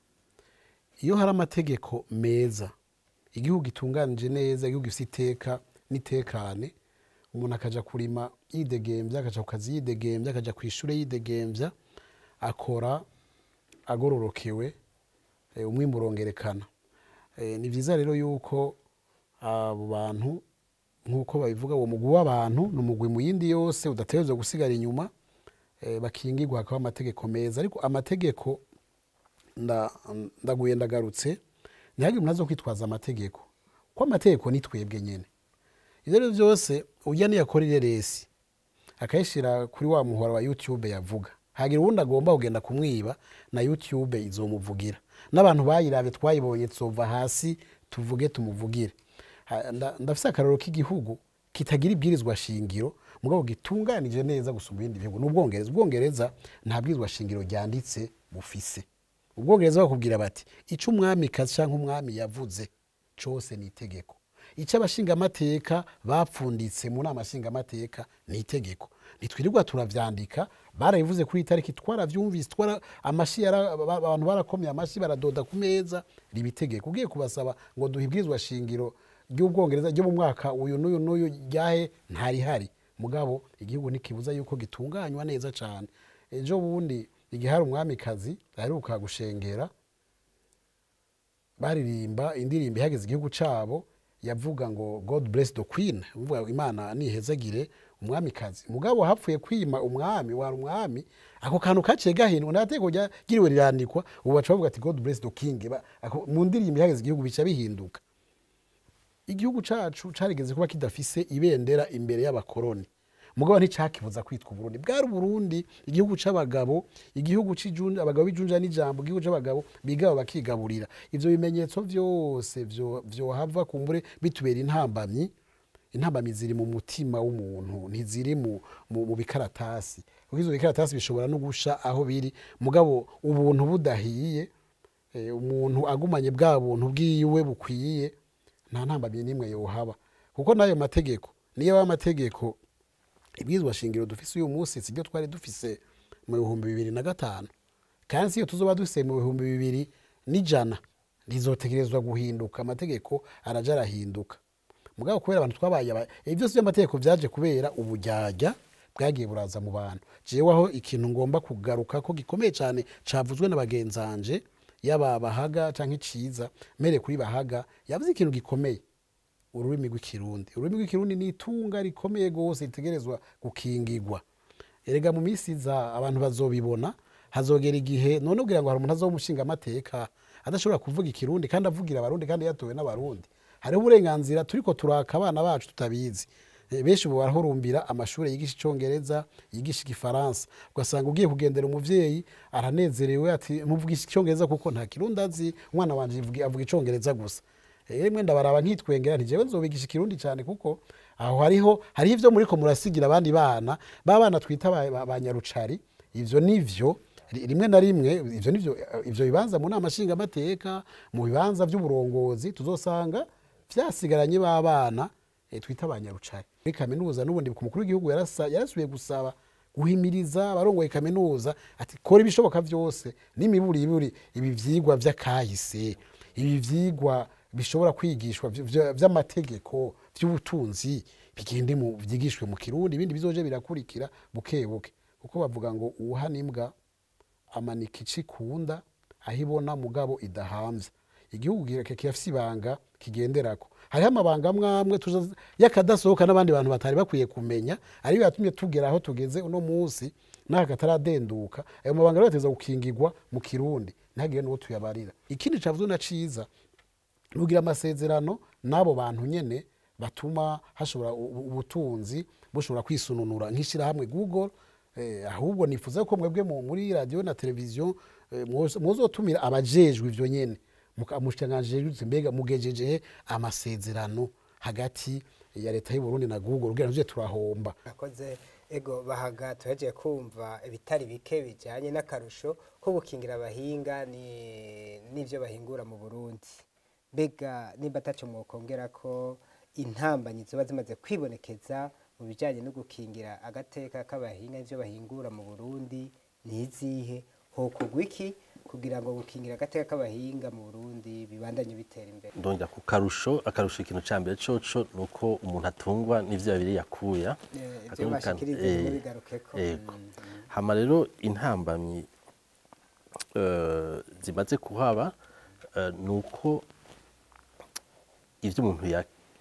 Iyo hari amategeko meza, igihugu gitunganije neza, igihugu gifite iteka n'itekane, umuntu akaja kurima yidegembya, akaja ku kazi yidegembya, akaja ku ishure yidegembya, akora agororokewe, umwimbu urongerekana. Ni vyiza rero yuko abo bantu nk'uko babivuga, uwo mugwi w'abantu ni umugwi mu yindi yose udategerezwa gusigara inyuma, bakingirwa, hakaba amategeko meza. Ariko amategeko ndaguye ndagarutse, Ntihagire umuntu azo kwitwaza amategeko, ko amategeko ni twebwe nyene. Ivyo rero vyose ujya niyakora ireresi akayishira kuri wa muhora wa YouTube yavuga, hagira uwundi agomba kugenda kumwiba, na YouTube izomuvugira, n'abantu bayiravye twayibonye tuzova hasi tuvuge tumuvugire. Ndafise akarorero k'igihugu kitagira ibwirizwa shingiro mugabo gitunganije neza gusumba ibindi bihugu, n'Ubwongereza. Ubwongereza nta bwirizwa shingiro ryanditse bufise. Ubwongereza bakubwira bati ico umwamikazi canke umwami yavuze cose ni itegeko, ico abashingamateka bapfunditse mu nama nshingamateka ni itegeko. Ntitwirirwa turavyandika, barabivuze kuri itariki twaravyumvise, twara amashi abantu barakomye amashi baradoda ku meza, riba itegeko. Ugiye kubasaba ngo duhe ibwirizwa shingiro ry'Ubwongereza ryo mu mwaka uyu n'uyu n'uyu ryahe, ntarihari. Mugabo igihugu ntikibuza yuko gitunganywa neza cane. Ejo bundi igihe hari umwamikazi aheruka gushengera, baririmba indirimbo ihageze igihugu cabo, yavuga ngo God bless the Queen, uvuga Imana nihezagire umwamikazi. Mugabo hapfuye kwima umwami wari umwami, ako kantu kaciye gahindwa, nta tegeko ryiriwe rirandikwa, ubu baca bavuga ati God bless the King. Mu ndirimbo ihageze igihugu bica bihinduka. Igihugu cacu carigeze kuba kidafise ibendera imbere y'abakoroni, mugabo nticakibuza kwitwa Uburundi. Bwari Uburundi, igihugu c'abagabo, igihugu c'ijunja, abagabo b'ijunja n'ijambo, igihugu c'abagabo bigaba bakigaburira. Ivyo bimenyetso vyose vyohava kumbure bitubera intambamyi. Intambamyi ziri mu mutima w'umuntu, ntiziri mu bikaratasi, kuko ivyo bikaratasi bishobora no gusha aho biri. Mugabo ubuntu budahiye, umuntu agumanye bwa buntu bwiwe bukwiye, nta ntambamyi n'imwe yohaba. Kuko n'ayo mategeko niyo aba amategeko, ibwirizwa shingiro dufise uyu munsi sibyo twari dufise mu 2005, kandi siyo tuzoba dufise mu 2100, rizotegerezwa guhinduka. Amategeko araja arahinduka. Mugabo kubera abantu twabaye ivyo byose by'amategeko vyaje kubera ubujyajya bwagiye buraza mu bantu. Jewe aho ikintu ngomba kugaruka ko gikomeye cyane cavuzwe na bagenzanje, yaba Bahaga canke Ciza, mere kuri Bahaga yavuze ikintu gikomeye, ururimi rw'ikirundi. Ururimi rw'ikirundi ni itunga rikomeye gose ritegerezwa gukingirwa. Erega mu misi iza abantu bazobibona, hazogera igihe none ugira ngo hari umuntu azomushinga amateka adashobora kuvuga ikirundi kandi avugira abarundi kandi yatowe n'abarundi. Hariho uburenganzira turiko turaka abana bacu tutabizi. Benshi ubu barahurumbira amashuri yigisha icongereza, yigisha igifaransa, ugasanga ugiye kugendera umuvyeyi aranezerewe ati muvugisha icongereza kuko nta kirundi azi, umwana wanje avuga icongereza gusa. Rimwe ndabaraba nkitwengera nti jewe nzobigisha ikirundi cyane, kuko aho hariho ivyo muriko murasigira abandi bana, ba bana twita ba nyarucari. Ivyo nivyo rimwe na rimwe ivyo nivyo, ivyo bibanza mu nama nshingamateka, mu bibanza vy'uburongozi tuzosanga vyasigaranye ba bana twita ba nyarucari. Muri kaminuza n'ubundi ku mukuru w'igihugu yarasubiye gusaba guhimiriza abarongoye kaminuza ati kora ibishoboka vyose n'imiburiburi ibi vyigwa vy'akahise, ibi vyigwa bishobora kwigishwa vy'amategeko, vy'ubutunzi, bigende mu vyigishwe mu Kirundi, ibindi bizoje birakurikira buke buke. Kuko bavuga ngo uwuhana imbwa amanika icikunda aho ibona mugabo idahamvye. Igihugu kirafise ibanga kigenderako. Hariho amabanga amwe y'akadasohoka n'abandi bantu batari bakwiye kumenya, ariyo yatumye tugera aho tugeze uno munsi n'aka kataradenduka. Ayo mabanga rero ateza gukingirwa mu Kirundi, ntihagire n'uwo tuyabarira. Ikindi cavuzwe na Ciza, nugira amasezerano n'abo bantu nyene batuma hashobora ubutunzi bushobora kwisununura nk'ishirahamwe Google. Ahubwo nifuza ko mwebwe muri radio na televiziyo, muzotumira abajejwe ivyo nyene, mushikanganje mbega mugejeje amasezerano hagati ya leta y'u Burundi na Google kugira ngo turahomba. Akoze ego Bahaga, tuhejeje kumva ibitari bike bijanye n'akarusho ko gukingira abahinga n'ivyo bahingura mu Burundi. Mbega nimba ataco mwokongera ko intambanyi zoba zimaze kwibonekeza mu bijanye no gukingira agateka k'abahinga n'ivyo bahingura mu Burundi ni izihe? Hokorwa iki kugira ngo gukingira agateka k'abahinga mu Burundi bibandanye bitera imbere? Ndongera ku karusho, akarusho ikintu ca mbere coco nuko umuntu atungwa n'ivyo yabiri yakuya. Ivyo bashikirize mubigarukeko. Hama rero intambamyi zimaze kuhaba nuko ivyo umuntu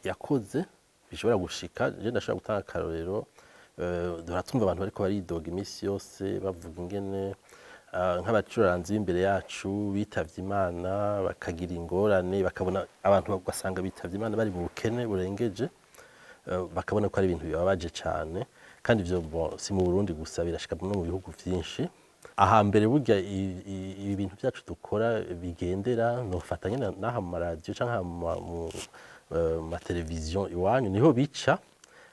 yakoze bishobora gushika. Je ndashobora gutanga akarorero, dora tumva abantu bariko baridoga imisi yose bavuga ingene Nk'abacuranzi b'imbere yacu bitavye Imana bakagira ingorane, bakabona abantu ugasanga bitavye Imana bari mu bukene burengeje, bakabona ko ari ibintu bibabaje cane. Kandi ivyo bon, si mu Burundi gusa, birashika no mu bihugu vyinshi. Ahambere burya ibi bintu byacu dukora bigendera nofata nyene n'aha mu maradiyo canke aha mu mateleviziyo iwanyu niho bica.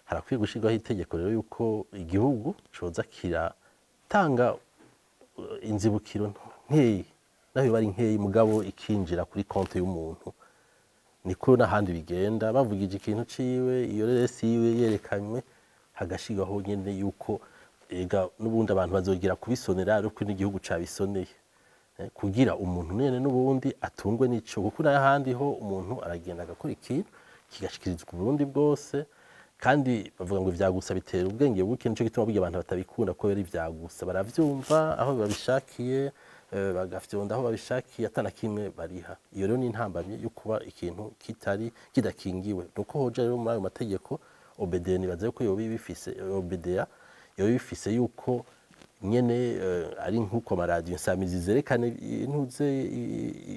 Harakwiye gushirwaho itegeko rero yuko igihugu coza kiratanga inzibukiro nkeyi, naho yoba ari nkeyi, mugabo ikinjira kuri konti y'umuntu. Niko n'ahandi bigenda, bavugije ikintu ciwe, iyo reresi yiwe yerekanywe, hagashirwaho nyene yuko ega n'ubundi abantu bazogera kubisonera ariko n'igihugu cabisoneye. Kugira umuntu nyene n'ubundi atungwe n'ico, kuko n'ahandi ho umuntu aragenda agakora ikintu kigashikirizwa Uburundi bwose. Kandi bavuga ngo ivyagusa bitera ubwenge buke, nico gituma burya abantu batabikunda ko ari ivyagusa, baravyumva aho babishakiye, bagafyonda aho babishakiye atana kimwe bariha. Iyo rero ni intambamye yo kuba ikintu kitari kidakingiwe. Nuko hoja rero muri ayo mategeko OBD nibaza yuko yoba ibifise, OBDA yoba ibifise yuko nyene ari nk'uko amaradiyo nsamizi zerekana intuze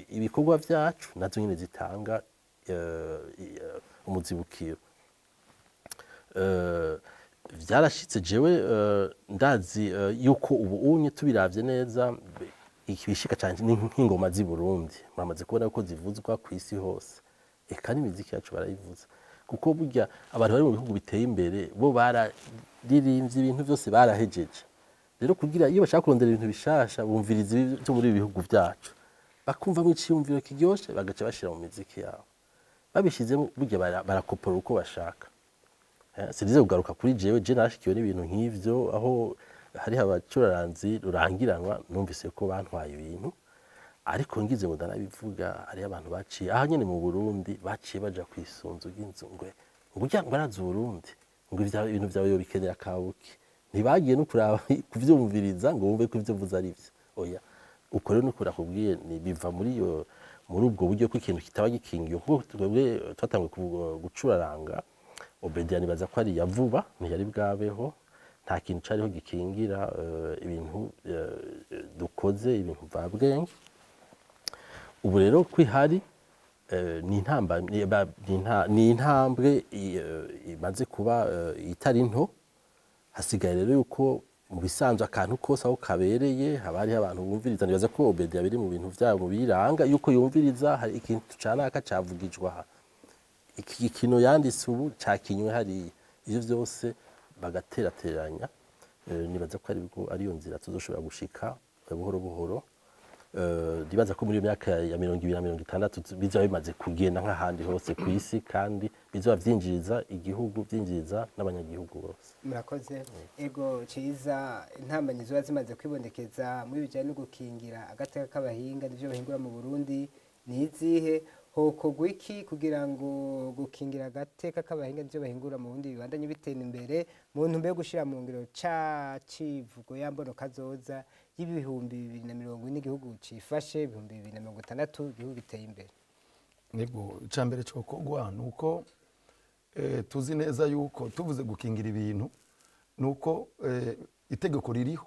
ibikorwa vyacu, nazo nyene zitanga umuzibukiro. Vyarashitse jewe ndazi yuko ubu unye tubiravye neza ikibishika cyane ni nk'ingoma z'i Burundi, muramaze kubona ko zivuzwa ku isi hose, eka n'imiziki yacu barayivuza, kuko burya abantu bari mu bihugu biteye imbere bo bararirimbye ibintu byose barahejeje. Rero kugira iyo bashaka kurondera ibintu bishasha bumviriza ibyo muri ibi bihugu byacu, bakumvamwo iciyumviro kiryoshe, bagaca bashira mu miziki yabo, babishizemo burya barakopora uko bashaka. Sinize kugaruka kuri jewe, je narashikiwe n'ibintu nk'ivyo, aho hariho abacuraranzi rurangiranwa numvise ko bantwaye ibintu, ariko ngize ngo ndanabivuga, hariho abantu baciye aha nyene mu Burundi baciye baja kw'isunzu ry'inzu ngo urya ngo arazi Uburundi, ngo ibintu vyawe yobikenera kabuki. Ntibagiye no kuraba kuvyumviriza ngo bumve ko ivyo mvuze ari vyo. Oya, uko rero nuko nakubwiye, ni biva muri iyo, muri ubwo buryo ko ikintu kitaba gikingiwe, kuko twebwe twatanguye gucuraranga Obedia nibaza ko ari iya vuba, ntiyari bwabeho, nta kintu cariho gikingira ibintu dukoze, ibintu mvabwenge. Ubu rero ko ihari, ni intamba, ni ba-, ni inta-, ni intambwe imaze kuba itari nto. Hasigaye rero yuko mu bisanzwe akantu kose aho kabereye haba hariho abantu bumviriza. Nibaza ko Obedia biri mu bintu vyabo biranga yuko yumviriza, hari ikintu canaka cavugijwe aha, iki kino yanditse ubu cakinywe hariya, ivyo vyose bagaterateranya. Nibaza ko ariyo nzira tuzoshobora gushika buhoro buhoro. Nibaza ko muri iyo myaka ya 2060 bizoba bimaze kugenda nk'ahandi hose ku isi, kandi bizoba vyinjiriza igihugu, vyinjiriza n'abanyagihugu bose. Murakoze. Ego Ciza, intambanyi ziba zimaze kwibonekeza muri bijanye no gukingira agateka k'abahinga n'ivyo bahingura mu Burundi ni izihe? Hokorwa iki kugira ngo gukingira agateka k'abahinga n'ivyo bahingura mu Burundi bibandanye bitera imbere mu ntumbero yo gushira mu ngiro ca civugo ya mbono kazoza y'ibihumbi bibiri na mirongo ine igihugu cifashe, 2060 igihugu giteye imbere? Yego, ica mbere cokorwa nuko tuzi neza yuko tuvuze gukingira ibintu nuko itegeko ririho,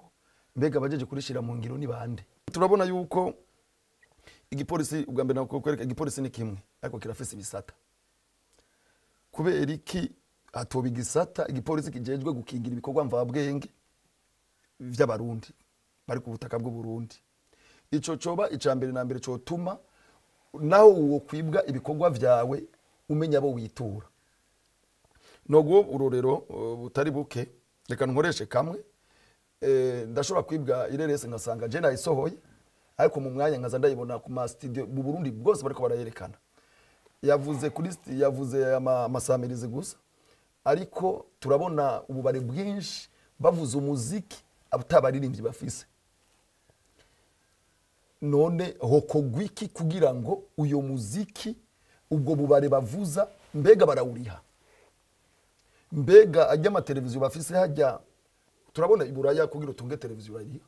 mbega abajeje kurishira mu ngiro ni bande? Turabona yuko igipolisi, ubwa mbere nako kwereka igipolisi ni kimwe, ariko kirafise ibisata. Kubera iki atoba igisata igipolisi kijejwe gukingira ibikorwa mvabwenge vy'abarundi bari ku butaka bw'u Burundi? Ico coba ica mbere na mbere cotuma naho uwo kwibwa ibikorwa vyawe umenya abo witura. Nogo urorero butari buke, reka nkoreshe kamwe. Ndashobora kwibwa irerese ngasanga je nayisohoye, ariko mu mwanya nkaza ndayibona ku ma studio mu Burundi bwose bariko barayerekana. Yavuze kuri yavuze amasamirizi gusa, ariko turabona ububare bwinshi bavuze umuziki abatabaririmbyi bafise. None hokogwa iki kugira ngo uyo muziki ubwo bubare bavuza mbega barawuriha? Mbega ajya amateleviziyo bafise hajya, turabona iburaya kugira utunge televiziyo bariha.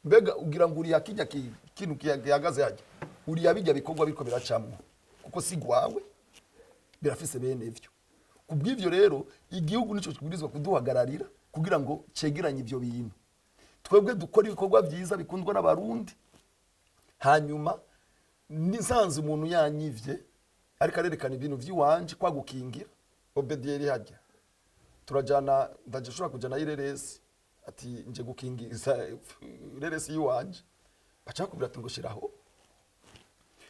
Mbega ugira ngo uriya kijya kintu gihagaze hajya, uriya bijya bikorwa biriko biracamwo, kuko si gwawe birafise bene ivyo. Kubw'ivyo rero igihugu nico kibwirizwa kuduhagararira kugira ngo cegeranye ivyo bintu. Twebwe dukora ibikorwa byiza bikundwa n'Abarundi, hanyuma nisanze umuntu yanyivye ariko arerekana ibintu vy'iwanje kwa gukingira obediye hajya turajana, ndaje ushobora kujana ireresi ati nje gukingiza ireresi y'iwanje, baca bakubwira ati ngo shiraho.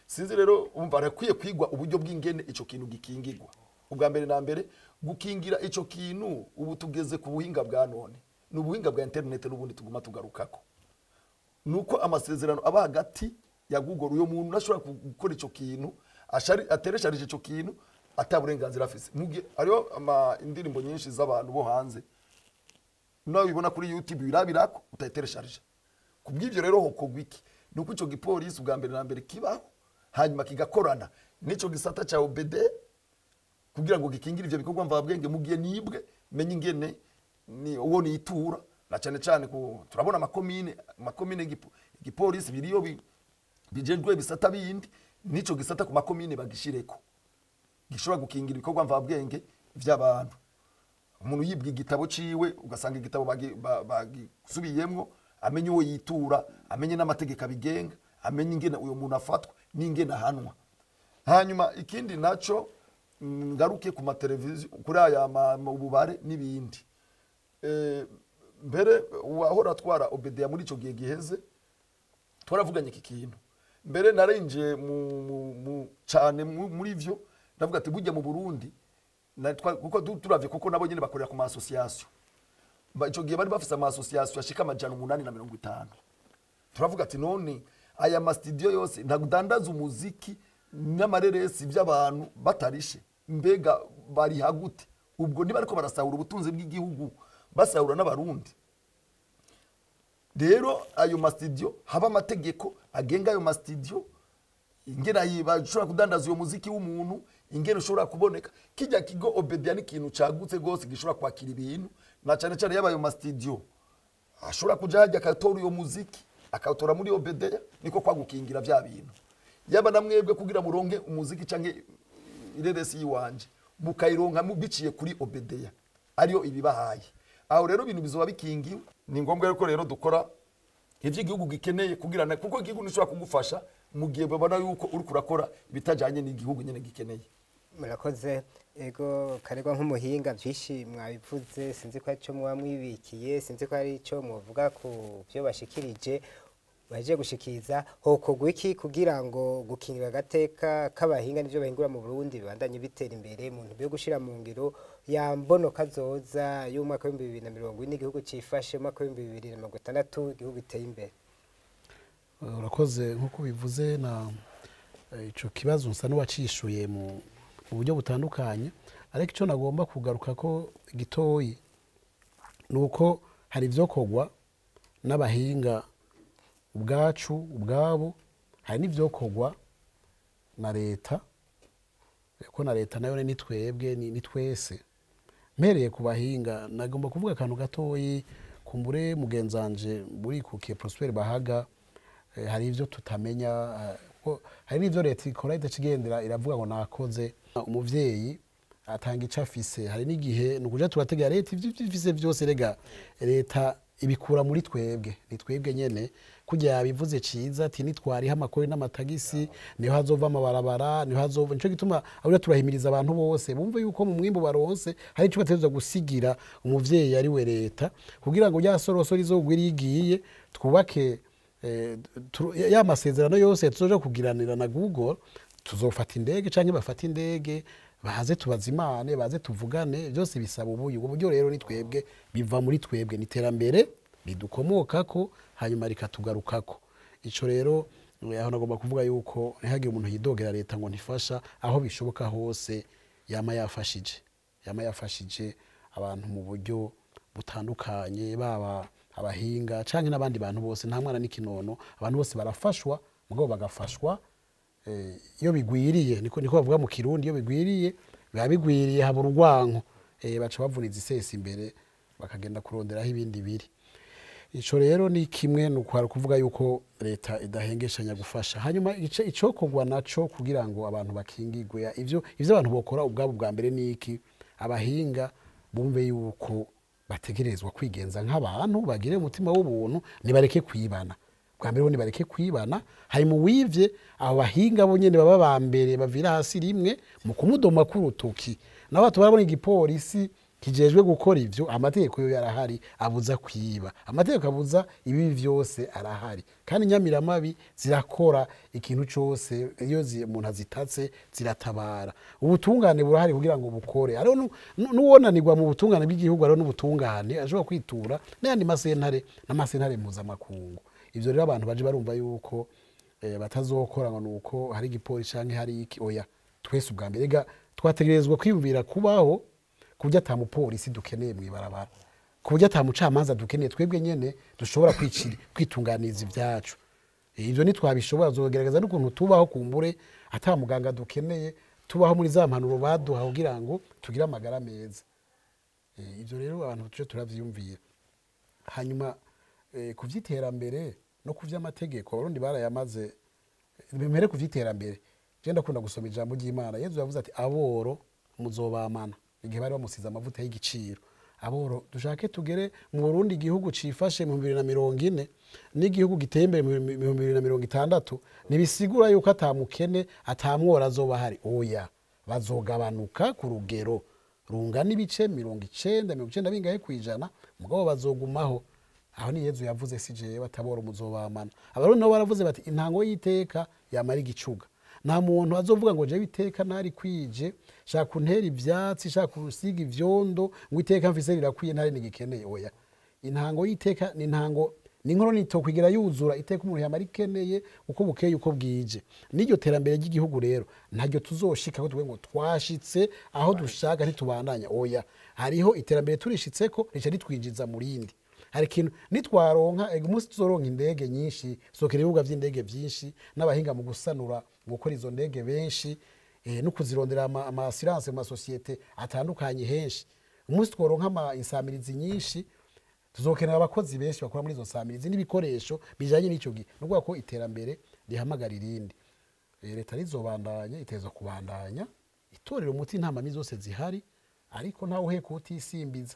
Sinzi rero, umva arakwiye kwigwa uburyo bw'ingene ico kintu gikingirwa. Ubwa mbere na mbere gukingira ico kintu, ubu tugeze ku buhinga bwa none, ni ubuhinga bwa internet n'ubundi tuguma tugarukako, nuko amasezerano aba hagati ya Google, uyo muntu ashobora gukora ico kintu ateresharije ico kintu ata burenganzira afise. Mugihe hariho indirimbo nyinshi z'abantu bo hanze nawe ubibona kuri YouTube birabirako utayiteresharije. Kubw'ivyo rero hokorwa iki? Nuko ico gipolisi ubwa mbere na mbere kibaho, hanyuma kigakorana n'ico gisata ca OBD kugira ngo gikingire ivyo bikorwa mvabwenge. Mugihe nibwe menye ingene ni uwo nitura, na cyane cyane ku turabona amakomine igipolisi biriyo bijejwe bisata bindi, n'ico gisata ku makomine bagishireko gishobora gukingira ibikorwa mvabwenge vy'abantu. Umuntu yibwa igitabo ciwe, ugasanga igitabo bagisubiyemwo, amenye uwo yitura, amenye n'amategeko abigenga, amenye ingene uyo muntu afatwa n'ingene ahanwa. Hanyuma ikindi naco, ngaruke ku mateleviziyo, kuri aya ububare n'ibindi. Mbere uwahora atwara Obedeya muri ico gihe giheze twaravuganye iki kintu, mbere narinjiye mu cane muri vyo, ndavuga ati burya mu Burundi kuko turavye, kuko nabo nyene bakorera ku ma association. Ico gihe bari bafise ama association ashika 850. Turavuga ati none aya ma studio yose ntagudandaza umuziki n'amareresi by'abantu batarishe, mbega bari hagute? Ubwo niba ariko barasahura ubutunzi bw'igihugu, basahura n'Abarundi. Rero ayo ma studio haba amategeko agenga ayo ma studio, ingene bashobora kudandaza uyo muziki w'umuntu, ingene ushobora kuboneka. Kijya kigo Obedia ni ikintu cagutse gose gishobora kwakira ibintu, na cyane cyane yaba ayo ma studio ashobora kuja hajya akatora uyo muziki, akawutora muri Obedia, niko kwagukingira vya bintu. Yaba namwebwe kugira muronke umuziki canke ireresi yiwanje, mukayironka biciye kuri Obedia ariyo ibibahaye. Aho rero ibintu bizoba bikingiwe. Ni ngombwa yuko rero dukora ivyo igihugu gikeneye kugira na, kuko igihugu nishobora kugufasha mu gihe babona yuko uri kurakora ibitajanye n'igihugu nyene gikeneye. Murakoze. Ego Karegwa, nk'umuhinga byinshi mwabivuze, sinzi ko ari cyo muba mwibikiye, sinzi ko ari cyo muvuga ku byo bashikirije baje gushikiriza. Hokorwa iki kugira ngo gukingira agateka k'abahinga n'ivyo bahingura mu Burundi bibandanye bitera imbere mu ntumbero yo gushira mu ngiro ya mbono kazoza y'umwaka w'ibihumbi bibiri na mirongo ine, igihugu cifashe, umwaka w'ibihumbi bibiri na mirongo itandatu igihugu giteye imbere? Urakoze. Nk'uko bivuze na ico kibazo nsa n'uwacishuye mu buryo butandukanye, ariko ico nagomba kugaruka ko gitoyi nuko hari ivyokorwa n'abahinga ubwacu ubwabo, hari n'ivyokorwa na leta, ko na leta nayo ni twebwe, ni twese. Mpereye ku bahinga, nagomba kuvuga akantu gatoyi kumbure mugenzanje muri kukiye Prosper Bahaga. Hari ivyo tutamenya, ko hari n'ivyo leta ikora idacigendera iravuga ngo nakoze. Umuvyeyi atanga ico afise, hari n'igihe nukuja turategera leta ivyo ifise vyose, rega leta ibikura muri twebwe, ni twebwe nyene. Kurya yabivuze ciza ati nitwariha amakori n'amatagisi niho hazova amabarabara, niho hazova. Nico gituma ahubwo turahimiriza abantu bose bumve yuko mu mwimbu baronse hari ico bategerezwa gusigira umuvyeyi ari we leta, kugira ngo rya sorosoro izogwira igiye twubake ya masezerano yose tuzoja kugiranira na Google. Tuzofata indege canke bafata indege baze tubazimane, baze tuvugane, byose bisaba ubuyu. Ubwo buryo rero ni twebwe, biva muri twebwe, ni iterambere ridukomokako hanyuma rikatugarukako. Ico rero aho nagomba kuvuga yuko ntihagire umuntu yidogera leta ngo ntifasha, aho bishoboka hose yama yafashije, yama yafashije abantu mu buryo butandukanye, baba abahinga canke n'abandi bantu bose, nta mwana n'ikinono, abantu bose barafashwa, mugabo bagafashwa iyo bigwiriye. Niko bavuga mu Kirundi, iyo bigwiriye biba bigwiriye, haba urwanko, baca bavuniza isesa imbere bakagenda kuronderaho ibindi biri. Ico rero ni kimwe nuko kuvuga yuko leta idahengeshanya gufasha. Hanyuma icokorwa naco kugira ngo abantu bakingigwe, ivyo abantu bokora ubwabo bwa mbere ni iki? Abahinga bumve yuko Bategerezwa kwigenza nk'abantu, bagire umutima w'ubuntu, nibareke kwibana. Bwa mbere ho nibareke kwibana, hanyuma uwivye abo bahinga bo nyene baba ba mbere bavira hasi rimwe mu kumudoma k'urutoki. Naho tubarabona igipolisi kijejwe gukora ivyo, amategeko yo yarahari abuza kwiba, amategeko abuza ibibi vyose arahari, kandi inyamiramabi zirakora ikintu cose iyo umuntu azitatse ziratabara. Ubutungane burahari kugira ngo bukore. Hariho n'uwonanirwa mu butungane bw'igihugu, hariho n'ubutungane ashobora kwitura n'ayandi masentare n'amasentare mpuzamakungu. Ivyo rero abantu baje barumva yuko batazokora ngo nuko hari igipolisi canke hari iki. Oya, twese ubwa mbere ega twategerezwa kwiyumvira kubaho ku buryo ata mupolisi dukeneye mw'ibarabara, ku buryo ata mucamanza dukeneye, twebwe nyene dushobora kwitunganiza ivyacu. Ivyo ntitwabishobora, tuzogerageza n'ukuntu tubaho kumbure ata muganga dukeneye, tubaho muri za mpanuro baduha kugira ngo tugire amagara meza. Ivyo rero abantu tuje turavyiyumvira. Hanyuma ku vy'iterambere no ku vy'amategeko, Abarundi barayamaze. Bimere ku vy'iterambere, je ndakunda gusoma ijambo ry'Imana. Yezu yavuze ati aboro muzobamana, igihe bari bamusize amavuta y'igiciro. Aboro dushake tugere mu Burundi igihugu cifashe mu 2040 n'igihugu giteye imbere mu 2060, ntibisigura yuko atamukene atamwora azoba ahari. Oya, bazogabanuka ku rugero rungana ibice 90, 90 bingahe kwijana, mugabo bazogumaho. Aho ni Yezu yavuze, si jewe, atabora muzobamana. Abarundi nabo baravuze bati intango y'iteka yamara igicuga. Nta muntu azovuga ngo jewe iteka ntari kwije, shaka kuntera ivyatsi, shaka kusiga ivyondo, ngo iteka mfise rirakwiye ntari nigikeneye. Oya, intango y'iteka ni intango, ni inkoro nitokwigira yuzura. Iteka umuntu yamara ikeneye uko bukeye uko bwije. N'iryo terambere ry'igihugu rero ntaryo tuzoshika ko tuvuge ngo twashitse aho dushaka ntitubandanya. Oya, hariho iterambere turishitseko rica ritwinjiza mu rindi. Hari ikintu nitwaronka, ego umunsi tuzoronka indege nyinshi, tuzokera ibibuga vy'indege vyinshi n'abahinga mu gusanura, mu gukora izo ndege benshi, no kuzirondera ama assurance mu masosiyete atandukanye henshi. Umunsi tworonka ama insamirizi nyinshi, tuzokenera abakozi benshi bakora muri izo nsamirizi n'ibikoresho bijanye n'ico gihe. Ni ukuvuga ko iterambere rihamagara irindi. Leta rizobandanya, iteza kubandanya itorera umuti intambamyi zose zihari, ariko ntawe uheka utisimbiza.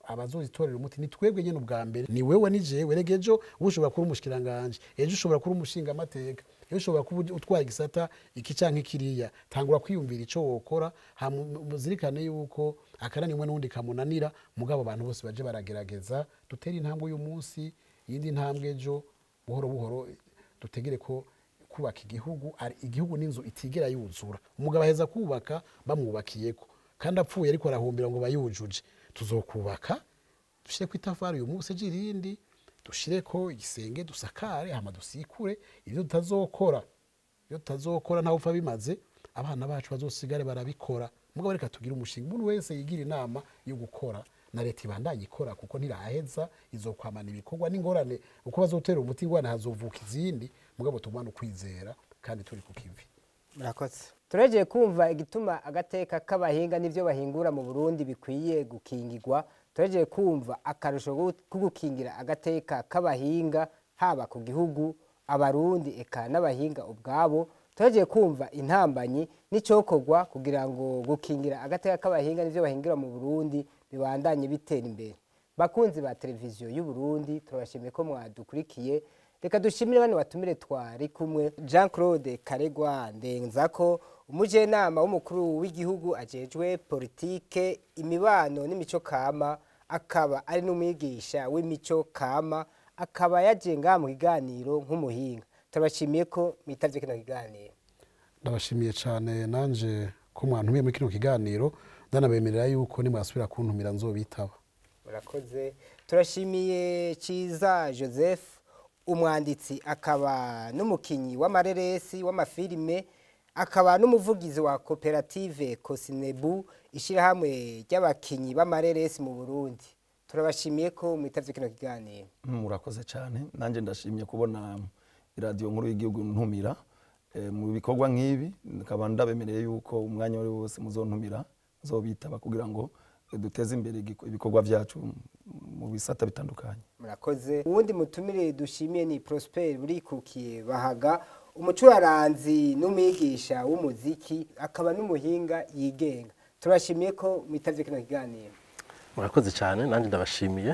Abazozitorera umuti ni twebwe nyene ubwa mbere, ni wewe ni jewe. Rega ejo ushobora kuba umushikiranganje, ejo ushobora kuba umushingamateka, ejo ushobora kuba utwara igisata iki canke kiriya. Tangura kwiyumvira ico wokora, hama muzirikane yuko akarani umwe n'uwundi kamunanira, mugabo abantu bose baje baragerageza. Dutere intambwe uyu munsi, iyindi ntambwe ejo, buhoro buhoro dutegere ko kubaka igihugu ari igihugu n'inzu itigera yuzura. Umugabo aheza kubaka bamwubakiyeko, kandi apfuye ariko arahumbira ngo bayujuje. Tuzokubaka dushire ku itafari uyu munsi, ejo irindi, dushireko igisenge, dusakare, hama dusikure. Ibyo tutazokora, ibyo tutazokora ntawe upfa bimaze, abana bacu bazosigare barabikora. Mugabo reka tugire umushinga, umuntu wese yigira inama yo gukora, na leta ibandanye ikora kuko ntiraheza, izokwamana ibikorwa n'ingorane uko bazotera umuti ingorane hazovuka izindi, mugabo tugumane ukwizera kandi turi ku kivi. Murakoze. Turejeje kumva igituma agateka k'abahinga n'ivyo bahingura mu Burundi bikwiye gukingirwa. Turejeje kumva akarusho ko gukingira agateka k'abahinga haba ku gihugu, Abarundi eka n'abahinga ubwabo. Turejeje kumva intambanyi n'icokorwa kugira ngo gukingira agateka k'abahinga n'ivyo bahingira mu Burundi bibandanye bitera imbere. Bakunzi ba televiziyo y'u Burundi, turabashimiye ko mwadukurikiye. Reka dushimire bano batumire twari kumwe: Jean Claude Karegwa Ndenzako, umujenama w'umukuru w'igihugu ajejwe politike, imibano n'imico kama, akaba ari n'umwigisha w'imico kama, akaba yaje ngaha mu kiganiro nk'umuhinga. Turabashimiye ko mwitavye kino kiganiro. Ndabashimiye cane nanje ko mwantumiye muri kino kiganiro, ndanabemerera yuko nimwasubira kuntumira nzobitaba. Murakoze. Turashimiye Ciza Joseph, umwanditsi akaba n'umukinyi w'amareresi w'amafilime, akaba n'umuvugizi wa koperative Kosinebu, ishirahamwe ry'abakinyi b'amareresi mu Burundi. Turabashimiye ko mwitavye kino kiganiro. Murakoze cyane, nanjye ndashimye kubona iradiyo nkuru y'igihugu ntumira mu bikorwa nk'ibi, nkaba ndabemereye yuko umwanya wari wose muzontumira nzobitaba kugira ngo duteze imbere ibikorwa byacu mu bisata bitandukanye. Murakoze. Uwundi mutumire dushimiye ni Prosper Burikukiye Bahaga, umucuraranzi n'umwigisha w'umuziki, akaba n'umuhinga yigenga. Turashimiye ko mwitavye kino kiganiro. Murakoze cyane, nanjye ndabashimiye.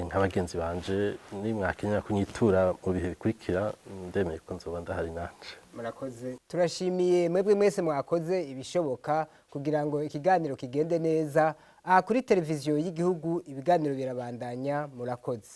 Nka bagenzi banje, nimwakenera kunyitura mu bihe bikurikira, ndemeye ko nzoba ndahari nanje. Murakoze. Turashimiye mwebwe mwese mwakoze ibishoboka kugira ngo ikiganiro kigende neza. Aha kuri televiziyo y'igihugu ibiganiro birabandanya. Murakoze.